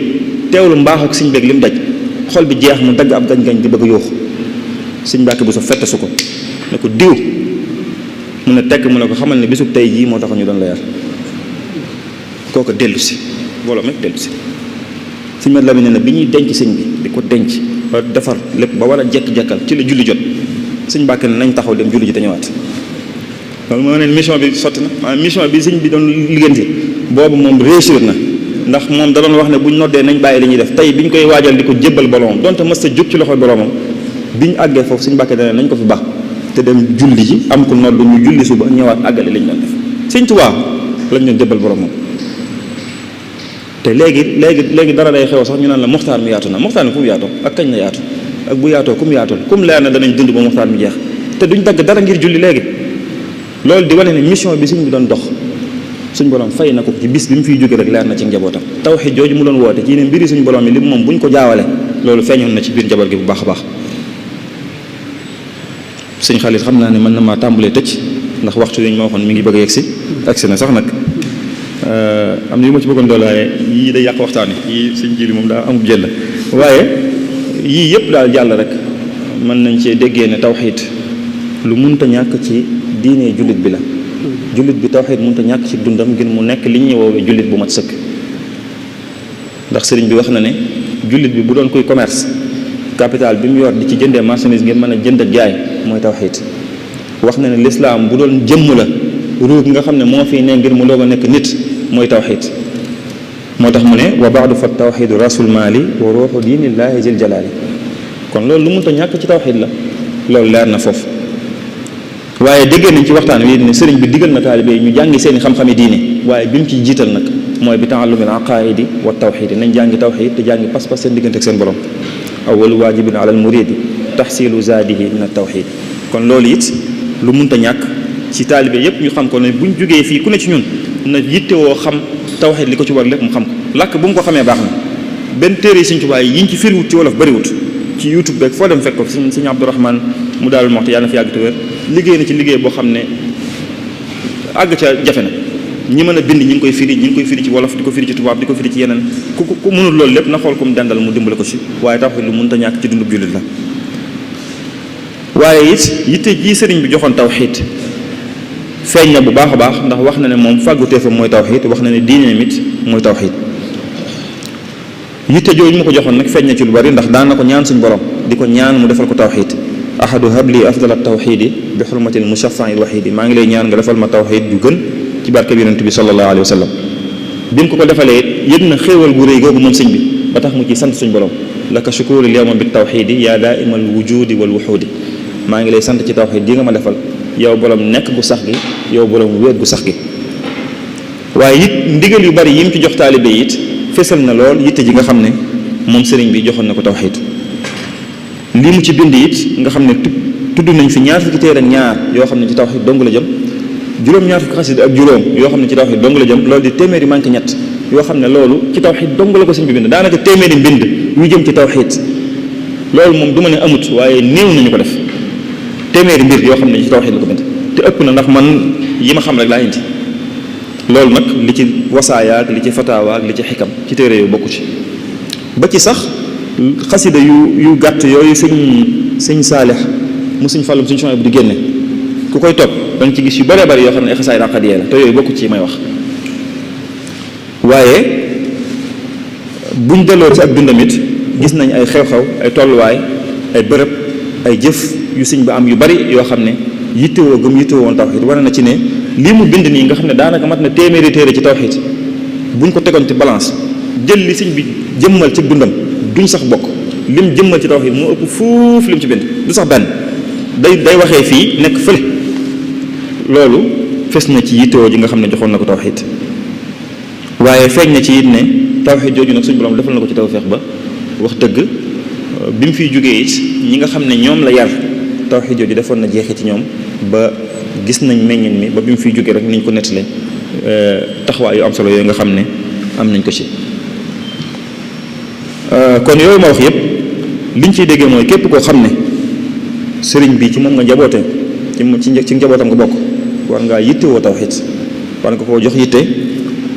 teewlu mbaax ak sëñ beeg li mu daj xol bi jeex mu dagg ab gañ-gañ di bëgg a yooxu sëñ Mbàkke bu so fette su ko ne ko diw mu ne tekk mu ne ko xamal ne bisub tey jii moo tax ñu doon la yar kooku dellu si mbooloo mépp dellu si sëñ Mat Lamin ne na bi ñuy denc sëñ bi di ko denc ba defar lépp ba war a jekk-jekkal ci la julli jot sëñ Mbàkke ne nañ taxaw dem julli ji te ñëwaat loolu moo ne mission bi sotti na maanaam mission bi sëñ bi doon liggéenti boobu moom réussir na ndax moom da doon wax ne buñ noddee nañ bàyyi li ñuy def tey bi ñu koy waajal di ko jébbal boromam donte mës ta jóg ci loxoy boromam bi ñu àggee foofu sëñ Mbàkke dane nañ ko fi baax te dem julli ji am ko nodd ñu julli suba ñëwaat àggale li ñu doon def sëñ Tuubaa lañ doon jébbal boromam te léegi dara day xew sax ñu naan la muxtaar mi yaatu na muxtaar mi fu mu yaatoo ak kañ la yaatu ak bu yaatoo ku mu yaatul comme leer na danañ dund ba muxtaar mi jeex te duñ dagg dara ngir julli léegi loolu di wane ne mission bi sëñ bi doon dox suñ borom fay na ko ci bis bi mu fiy jóge rek leer na ci njabootam tawxiid jooju mu doon woote ci ne mbiri suñu borom yi li moom buñ ko jaawale loolu feeñoon na ci biir njaboot gi bu baax a baax sëñ Xaalit xam naa ne mën na maa tàmbalee tëj ndax waxtu yi ñu ma waxoon mi ngi bëgg a yegsi agsi na sax nag am na yu ma ci bëggoon doole waaye yii day yàq waxtaane yii sëñ jili moom daa amul jël waaye yii yëpp daal jàll rek mën nañ cee déggee ne tawxiid lu munta ñàkk ci diine jullit bi la jullit bi tawxiid munta ñàkk ci dundam ngir mu nekk li ñuy woowee jullit bu mat sëkk ndax sëriñ bi wax na ne jullit bi bu doon koy commerce capital bi mu yor di ci jëndee marchandise ngir mën a jënd ak jaay mooy tawxiid wax na ne lislaam bu doon jëmm la ruug nga xam ne moo fi ne ngir mu doog a nekk nit mooy tawxid moo tax mu ne wa baadu fa tawxidu rasul maali wa ruuxu diinillaahi jil jalaali kon loolu lu mënta ñàkk ci tawxid la loolu leer na foofu waaye déggee nañ ci waxtaan wi ne sëriñ bi digal na taalibe yi ñu jàngi seeni xam-xami diine waaye bi mu ci jiital nag mooy bi taallumil aqaidi wa tawxidi nañ jàngi tawxid te jàngi pas-pas seen diggante ak seen borom awwalu waajibin ala al muridi taxsilu zaadihi min at tawxid kon loolu it lu mënta ñàkk ci taalibe yépp ñu xam ko ne buñ jógee fii ku ne ci ñun na yittewoo xam tawxid li ko ci war lépp mu xam ko làkk bu mu ko xamee baax na benn téere yi Sëriñ Tuubaa yi yiñ ci firiwut ci wolof bëriwut ci YouTube beeg foo dem fekk ko Sëriñ Abdourahman mu daal moxte yàlla na fi yàgg te wér liggéey na ci liggéey boo xam ne àgg ca jafe na ñi mën a bind ñi ngi koy firi ci wolof di ko firi ci tubaab di ko firi ci yeneen ku mënul loolu lépp na xool ko mu dendal mu dimbale ko ci waaye tawxid lu mënta ñàkk ci dundub jullit la waaye it yitte ji sëriñ bi joxoon tawxid feeñ na bu baax a baax ndax wax na ne moom fàgguteefam mooy tawxid wax na ne diineem it mooy tawxid yitte jooju ma ko joxoon nag feeñ na ci lu bari ndax daan na ko ñaan suñu borom di ko ñaan mu defal ko tawxid ahadu habli afdal tawxidi bi xurmatil mushaffa'i wahidi maa ngi lay ñaan nga defal ma tawxid ju gën ci barke bi yonent bi sallallahu alayhi wa sallam bi mu ko defalee yëg na xéewal gu rëy googu moom sëñ bi ba tax mu ci sant suñu borom laka shukurul yawma bi tawxidi yaa daaimal wujudi wal wuxuudi maa ngi lay sant ci tawxid di nga ma defal yow borom nekk gu sax gi yow borom wéet gu sax gi waaye it ndigal yu bari yi mu ci jox taalibe it fesal na lool yitte ji nga xam ne moom sëriñ bi joxoon na ko tawxid lii mu ci bind it nga xam ne tudd nañ fi ñaar fukki téere ak ñaar yoo xam ne ci tawxid dong la jëm juróom-ñaar fukki xasida ak juróom yoo xam ne ci tawxid dong la jëm loolu di téeméeri manqué ñett yoo xam ne loolu ci tawxid dong la ko sëñ bi bind daanaka téeméeri mbind yu jëm ci tawxid loolu moom du ma ne amut waaye néew nañu ko def téeméeri mbir yoo xam ne ci tawxid la ko bind te ëpp na ndax man yi ma xam rek laa indi loolu nag li ci wasaayaak li ci fataawaak li ci xikam ci téere yooyu bokku ci ba ci sax xasida yu gàtt yooyu sëñ saalix mu sëñ fàllum sëñ Suhaybu di génne ku koy topp danga ci gis yu bëree bëri yoo xam ne ay xasaay raqadiyee la te yooyu bokku ci may wax waaye buñ delloo ci ak dundamit gis nañ ay xew-xew ay tolluwaay ay bërëb ay jëf yu sëñ ba am yu bari yoo xam ne yittewoo gëm yittewoo woon tawxid wane na ci ne lii mu bind nii nga xam ne daanaka mat na téeméeri téere ci tawxid buñ ko tegoon ci balance jël li sëñ bi jëmmal ci dundam duñ sax bokk lim jëmmal ci tawxid moo ëpp fuuf lim ci bind du sax benn day waxee fii nekk fële loolu fes na ci yittewoo ji nga xam ne joxoon na ko tawxid waaye feeñ na ci it ne tawxid jooju nag suñu borom defal na ko ci tawfeex ba wax dëgg bi mu fiy jógee it ñi nga xam ne ñoom la yar tawxid jooju defoon na jeexee ci ñoom ba gis nañ meññin mi ba bi mu fiy jógee rek niñ ko nettalee taxawaay yu am solo yooyu nga xam ne am nañ ko ci kon yooyu ma wax yëpp liñ ciy déggee mooy képp koo xam ne sëriñ bi ci moom nga njaboote ci njabootam nga bokk war ngaa yittewoo tawxid war nga koo jox yitte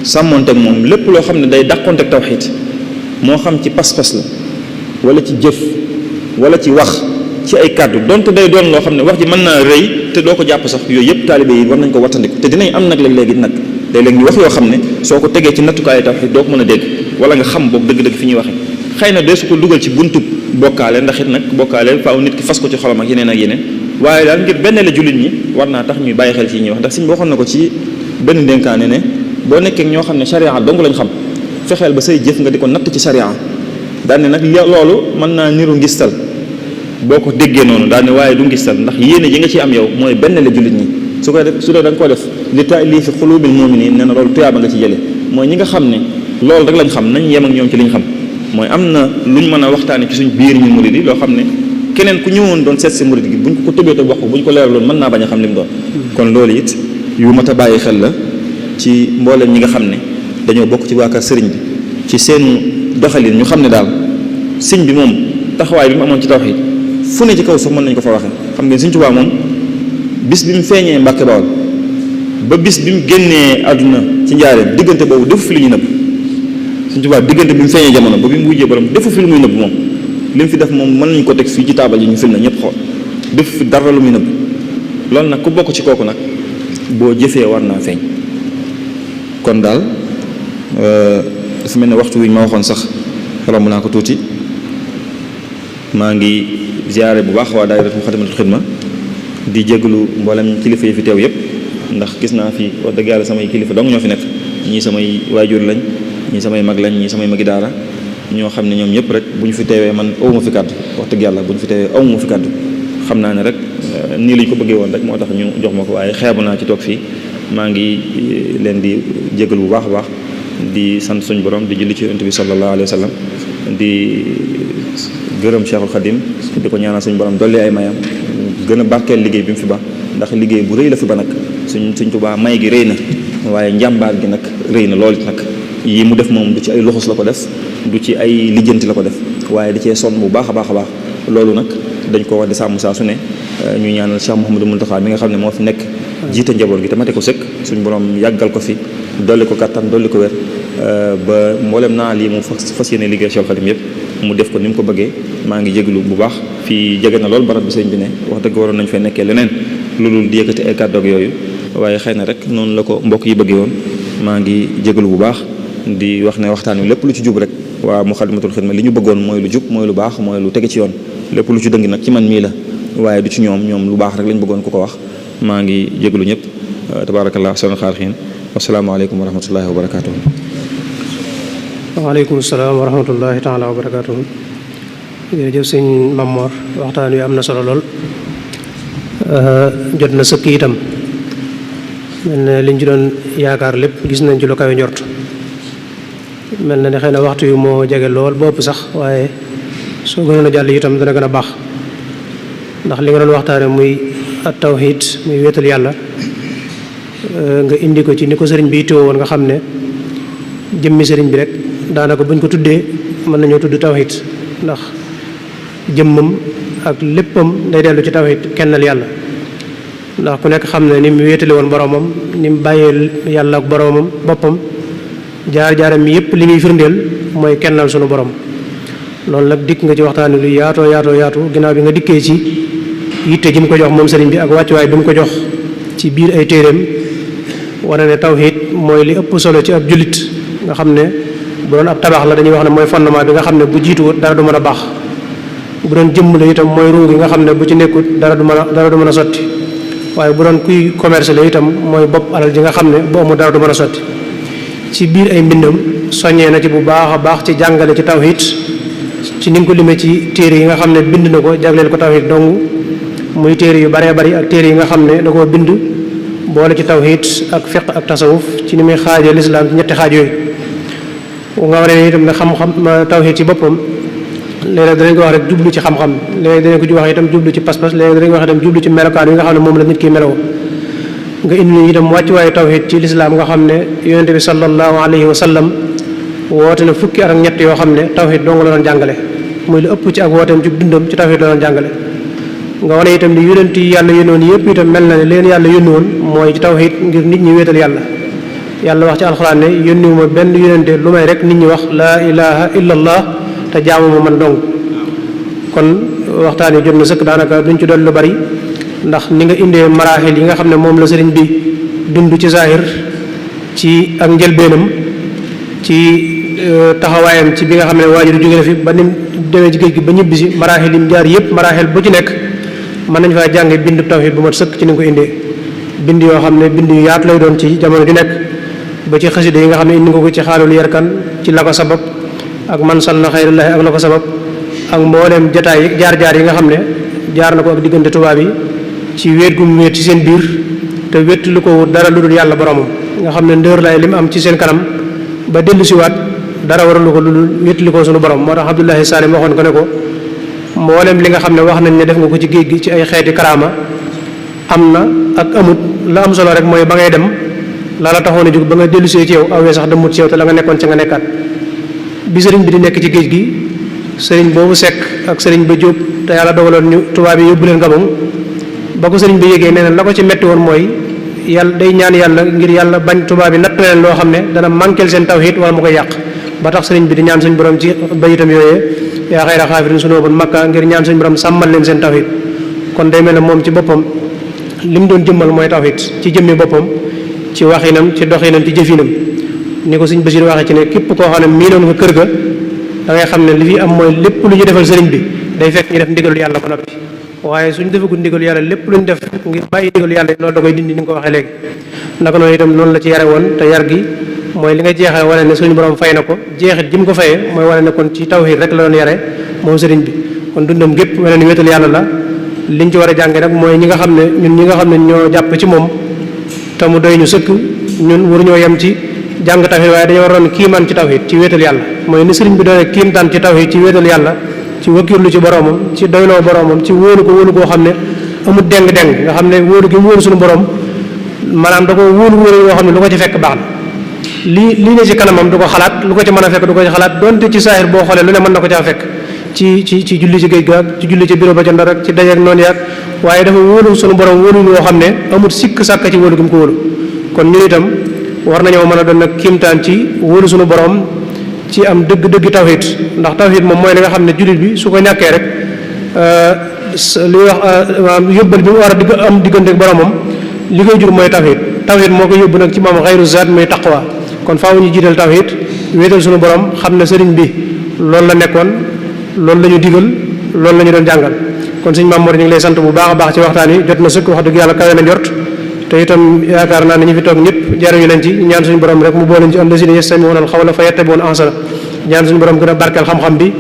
sàmmonteeg moom lépp loo xam ne day dàqonteeg tawxid moo xam ci pas-pas la wala ci jëf wala ci wax ci ay kàddu donte day doon loo xam ne wax ji mën naa rëy te doo ko jàpp sax yooyu yëpp taalibe yi war nañ ko wattandiku te dinañ am nag léeg-léegi nag léeg-léeg ñu wax yoo xam ne soo ko tegee ci nattukaayu tawxid doo ko mën a dégg wala nga xam boog dëgg-dëgg fi ñuy waxe xëy na dee su ko dugal ci buntub bokkaale ndax it nag bokkaale faaw nit ki fas ko ci xolam ak yeneen ak yeneen waaye daal ngir benn la jullit ñi war naa tax ñuy bàyyi xel ci ñuy wax ndax suñ waxoon na ko ci benn dénkaane ne boo nekkee ñoo xam ne charia dong lañ xam fexeel ba say jëf nga di ko natt ci charia daal ne nag loolu mën naa niru ngistal boo ko déggee noonu daal ne waaye du ngistal ndax yéene ji nga ci am yow mooy benn la jullit ñi su koy def su dee da nga ko def li ta'lifi xulubil mu'minin nee na loolu tuyaaba nga ci jële mooy ñi nga xam ne loolu rek lañ xam nañ yem ak ñoom ci liñ xam mooy am na luñ mën a waxtaane ci suñ biir ñu murid yi loo xam ne keneen ku ñëwoon doon seet si murid gi buñ ko tëbee te wax ko buñ ko leeraloon mën naa bañ a xam li mu doon kon loolu it yu mat a bàyyi xel la ci mbooleem ñi nga xam ne dañoo bokk ci waa kër sëriñ bi ci seen doxalin ñu xam ne daal sëñ bi moom taxawaay bi mu amoon ci tawhid fu ne ci kaw suuf mën nañ ko fa waxee xam ngeen Sëriñ Tuubaa moom bis bi mu feeñee Mbàkke Bawol ba bis bi mu génnee àdduna ci njaareem diggante boobu defu fi lu ñuy nëbb Sëriñ Tuubaa diggante bi mu feeñee jamono ba bi mu wujjee borom defu fi lu muy nëbb moom li mu fi def moom mën nañu ko teg fii ci taabal yi ñu fil na ñëpp xool defu fi dara lu muy nëbb loolu nag ku bokk ci kooku nag boo jëfee war naa feeñ kon daal dafa mel ne waxtu wi ñu ma waxoon sax romb naa ko tuuti maa ngi ziyaare bu baax waa daayira Muxaddamatul Xidma di jégalu mboolem kilifa yi fi teew yëpp ndax gis naa fi wax dëgg yàlla samay kilifa dong ñoo fi nekk ñii samay waajur lañ ñii samay mag lañ ñii samay magi daara ñoo xam ne ñoom ñëpp rek bu ñu fi teewee man awuma fi kàddu wax dëgg yàlla bu ñu fi teewee awuma fi kàddu xam naa ne rek nii lañ ko bëggee woon rek moo tax ñu jox ma ko waaye xeebu naa ci toog fii maa ngi leen di jégal bu baax a baax di sant suñu borom di julli ci yonent bi sallallahu alayhi wa sallam di gërëm Cheikhul Khadim di ko ñaanal suñu borom dolli ay mayam gën a barkeel liggéey bi mu fi ba ndax liggéey bu rëy la fi ba nag suñ Tuubaa may gi rëy na waaye njàmbaar gi nag rëy na loolu nag yi mu def moom du ci ay luxus la ko def du ci ay lijjanti la ko def waaye da cee sonn bu baax a baax a baax loolu nag dañ ko war di sàmm saa su ne ñu ñaanal Cheikh Mouhamadou Mountakha mi nga xam ne moo fi nekk jiite njaboot gi te mate ko sëkk suñu borom yàggal ko fi dolli ko kattan dolli ko wér ba mboolem naa lii mu fas yéene liggéey Cheikh Khadim yëpp mu def ko ni mu ko bëggee maa ngi jégalu bu baax fii jege na lool barab bi sëñ bi ne wax dëgg waroon nañ fee nekkee leneen loolu di yëkkati ay kàddu ak yooyu waaye xëy na rek noonu la ko mbokk yi bëggee woon maa ngi jégalu bu baax di wax ne waxtaan wi lépp lu ci jub rek waa Moukhaddamatoul Khidma li ñu bëggoon mooy lu jub mooy lu baax mooy lu tege ci yoon lépp lu ci dëng nag ci man mii la waaye du ci ñoom lu baax rek lañ bëggoon ku ko wax maa ngi jégalu ñëpp tabaarakallah ahsanul xaaliqiin wasalaamaaleykum wa rahmatullahi wa barakaatuh. waaleykum salaam wa rahmatullahi taala wa barakaatuh. jërëjëf sëñ Mamor waxtaan wi am na solo lool jot na sëkk itam mel na liñ ci doon yaakaar lépp gis nañ ci lu kawe njort mel na ne xëy na waxtu yu moo jege lool bopp sax waaye soo gënoon a jàll itam dana gën a baax ndax li nga doon waxtaane muy at tawhid muy wéetal yàlla nga indi ko ci ni ko sëriñ bi itoo woon nga xam ne jëmmi sëriñ bi rek daanaka buñ ko tuddee mën nañoo tudd tawhid ndax jëmmam ak léppam day dellu ci tawhid kennal yàlla ndax ku nekk xam ne ni mu wéetale woon boromam ni mu bàyyee yàlla ak boromam boppam jaar-jaaram mi yëpp li muy firndeel mooy kennal sunu borom loolu nag dikk nga ci waxtaan lu yaatu ginnaaw bi nga dikkee ci yitte ji mu ko jox moom sëriñ bi ak wàccuwaay bi mu ko jox ci biir ay téeréem wane ne tawhid mooy li ëpp solo ci ab jullit nga xam ne bu doon ab tabax la dañuy wax ne mooy fondement bi nga xam ne bu jiituwut dara du mën a baax bu doon jëmm la itam mooy ruu gi nga xam ne bu ci nekkut dara du mën a sotti waaye bu doon kuy commerce la itam mooy bopp alal ji nga xam ne bu amul dara du mën a sotti ci biir ay mbindam soññee na ci bu baax a baax ci jàngale ci tawhid ci ni nga ko limee ci téere yi nga xam ne bind na ko jagleel ko tawhid dong muy téere yu baree bari ak téere yi nga xam ne da koo bind boole ci tawhid ak fiqh ak tasawuf ci ni muy xaajee lislaam ci ñetti xaaj yooyu nga war ne itam ne xam-xam tawhid ci boppam léeg-léeg danañ ko wax rek jublu ci xam-xam léeg-léeg danañ ko wax itam jublu ci pas-pas léeg-léeg danañ ko wax itam jublu ci melokaan yi nga xam ne moom la nit ki meloo nga indi itam wàccuwaayu tawhid ci lislaam nga xam ne yonente bi sallallahu alayhi wa sallam woote na fukki at ak ñett yoo xam ne tawhid dong la doon jàngale muy lu ëpp ci ak wooteem ci dundam ci tawhid la doon jàngale nga wane itam ni yonent yi yàlla yónni woon yëpp itam mel na ne leen yàlla yónni woon mooy ci tawhid ngir nit ñi wéetal yàlla yàlla wax ci alxuraan ne yónniwuma benn yonente lu may rek nit ñi wax laa ilaha illa allah te jaamu ma man dong kon waxtaan yi jot na sëkk daanaka duñ ci doon lu bari ndax ni nga indee maraaxil yi nga xam ne moom la sëriñ bi dund ci zahir ci ak njëlbeenam ci taxawaayam ci bi nga xam ne waajur jóge na fi ba nim demee ci géej gi ba ñibbi si maraaxil yi mu jaar yëpp maraaxil bu ci nekk mën nañ faa jànge bind tawhid bu mat sëkk ci ni nga ko indee bind yoo xam ne bind yu yaatu lay doon ci jamono ju nekk ba ci xasida yi nga xam ne indi nga ko ci xaalul yarkan ci la ko sabab ak man sal na xayrullahi ak la ko sabab ak mbooleem jotaay jaar-jaar yi nga xam ne jaar na ko ak diggante tubaab yi ci wéet gu mu wéet ci seen biir te wéet lu ko dara lu dul yàlla boromam nga xam ne ndër lay li mu am ci seen kanam ba dellu siwaat dara waralu ko lu dul wéet li ko sunu borom moo tax Abdullahi Salim waxoon ko ne ko mbooleem li nga xam ne wax nañ ne def nga ko ci géej gi ci ay xeeti karaama am na ak amut la am solo rek mooy ba ngay dem la la taxoon a jóg ba nga dellu see ci yow awee sax demut ci yow te la nga nekkoon ca nga nekkaat bi sëriñ bi di nekk ci géej gi sëriñ boobu sekk ak sëriñ ba jóob te yàlla dogaloon ñu tubaab yi yóbbu leen Gabon ba ko sëriñ bi yégee nee na la ko ci metti woon mooy yàlla day ñaan yàlla ngir yàlla bañ tubaab yi natt leen loo xam ne dana manqueel seen tawhid wala mu koy yàq ba tax sëriñ bi di ñaan suñ borom ci bayitam yooyee yaa xayra xaafirin sunóobun makka ngir ñaan suñ borom sàmmal leen seen tawhid kon day mel ne moom ci boppam li mu doon jëmmal mooy tawhid ci jëmmi boppam ci waxinam ci doxinam ci jëfinam ni ko suñ Basiir waxee ci ne képp koo xam ne miinoon nga kër ga da ngay xam ne li fi am mooy lépp lu ñu defal sëriñ bi day fekk ñu def ndigalul yàlla ba noppi waaye suñ defagul ndigal yàlla lépp luñ def ngir bàyyi ndigal yàlla loolu da koy dindi ni nga ko waxee léegi naka noonu itam noonu la ci yare woon te yar gi mooy li nga jeexee wane ne suñu borom fay na ko jeexit ji mu ko fayee mooy wane ne kon ci tawhid rek la doon yare moom sëriñ bi kon dundam gépp wane ni wéetal yàlla la liñ ci war a jànge nag mooy ñi nga xam ne ñoo jàpp ci moom te mu doy ñu sëkk ñun waruñoo yem ci jàng tawhid waaye dañoo waroon kiimaan ci tawhid ci wéetal yàlla mooy ni sëriñ bi doone kiimtaan ci tawhid ci wéetal yàlla ci wakkirlu ci boromam ci doyloo boromam ci wóolu koo xam ne amul deng-deng nga xam ne wóolu gi mu wóolu suñu borom maanaam da ko wóolu yoo xam ne lu ko ci fekk baax na lii ne ci kanamam du ko xalaat lu ko ci mën a fekk du ko ci xalaat donte ci saahir boo xoolee lu ne mën na ko caa fekk ci julli ci géej gaag ci julli ci bureau ba ca Ndar ak ci dajeeg noonu yaag waaye dafa wóolu suñu borom wóolu yoo xam ne amul sikk sàkk ci wóolu gi mu ko wóolu kon ñun itam war nañoo mën a doon nag kiimtaan ci wóolu suñu borom ci am dëgg tawhid ndax tawhid moom mooy li nga xam ne jullit bi su ko ñàkkee rek li wax yóbbal bi mu war a am diggante boromam li koy jur mooy tawhid moo ko yóbbu nag ci moom xayru zaat muy taqwa kon faaw ñu jiital tawhid wéetal suñu borom xam ne sëriñ bi loolu la nekkoon loolu la ñu digal loolu la ñu doon jàngal kon sëñ Maam Mor ñu ngi lay sant bu baax a baax ci waxtaan yi jot na sëkk wax dëgg yàlla kawe na njort te itam yaakaar naa ne ñu fi toog ñëpp jariñu leen ci ñaan suñu borom rek mu booleen ci allazina yastami'una al-qawla fa yattabi'una ahsana ñaan suñu borom gën a barkeel xam-xam bi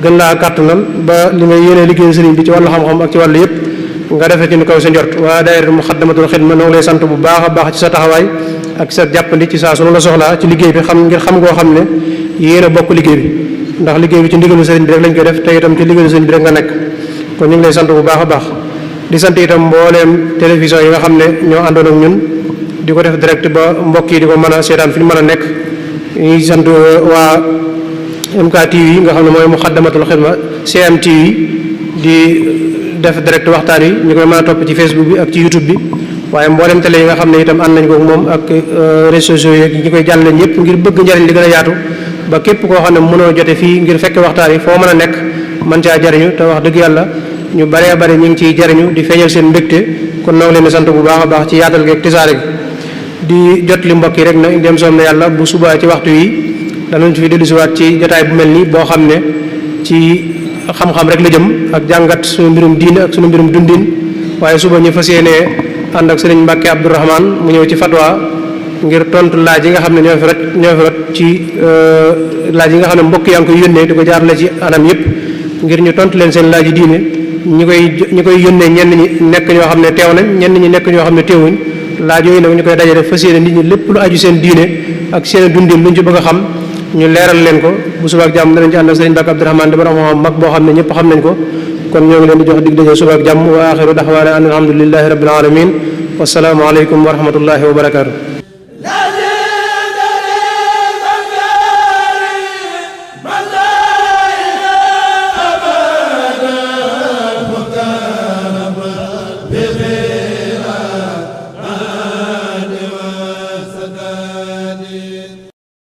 gën laa kàttanal ba li nga yéene liggéey sëriñ bi ci wàllu xam-xam ak ci wàllu yëpp nga defee ci nu kaw sa njort waa daayira Muxaddamatul Xidma noo ngi lay sant bu baax a baax ci sa taxawaay ak sa jàppandi ci saa su la soxlaa ci liggéey bi ngir xam ngoo xam ne yéen a bokk liggéey bi ndax liggéey bi ci ndigalu sëriñ bi rek lañ koy def te itam ci ndigalu sëriñ bi rek nga nekk kon ñu ngi lay sant bu baax a baax di sant itam mbooleem télévision yi nga xam ne ñoo àndoon ak ñun di ko def direct ba mbokk yi di ko mën a seetaan fi ñu mën a nekk ñuy sant waa MKTV nga xam ne mooy Muxaddamatul Xidma CMTV di def direct waxtaan yi ñu koy mën a topp ci Facebook bi ak ci YouTube bi waaye mboolem télé yi nga xam ne itam ànd nañ ko moom ak réseaux sociaux yi ñi koy jàllale ñëpp ngir bëgg njariñ li gën a yaatu ba képp koo xam ne mënoo jote fii ngir fekke waxtaan yi foo mën a nekk mën caa jariñu te wax dëgg yàlla ñu baree bari ñu ngi ciy jariñu di feeñal seen mbégte kon noo ngi leen di sant bu baax a baax ci yaatal gi ak tisaare gi di jot li mbokk yi rek na dem soom na yàlla bu subaa ci waxtu yi danañ fi dellusiwaat ci jotaay bu mel nii boo xam ne ci xam-xam rek la jëm ak jàngat suñu mbirum diine ak suñu mbirum dundin waaye suba ñu fas yéenee ànd ak sëriñ Mbàkke Abdourahman mu ñëw ci fatwa ngir tontu laaj yi nga xam ne ñoo fi rot ci laaj yi nga xam ne mbokk yaa ngi koy yónnee di ko jaarale ci anam yëpp ngir ñu tontu leen seen laaj yi diine ñi koy yónnee ñenn ñi nekk ñoo xam ne teew nañ ñenn ñi nekk ñoo xam ne teewuñ laaj yooyu nag ñu koy dajale fas yéene nit ñi lépp lu aju seen diine ak seen dundin luñ ci bëgg a xam ñu leeral leen ko bu subaak jàmm danañ ci ànd ak sëriñ Mbàkke Abdourahman di borom xam mag boo xam ne ñëpp xam nañ ko kon ñoo ngi leen di jox dig daje subaak jàmm wa axiru daxwaana an alhamdulillahi rabbil alamin wasalaamu aleykum wa rahmatullahi wa barakaatu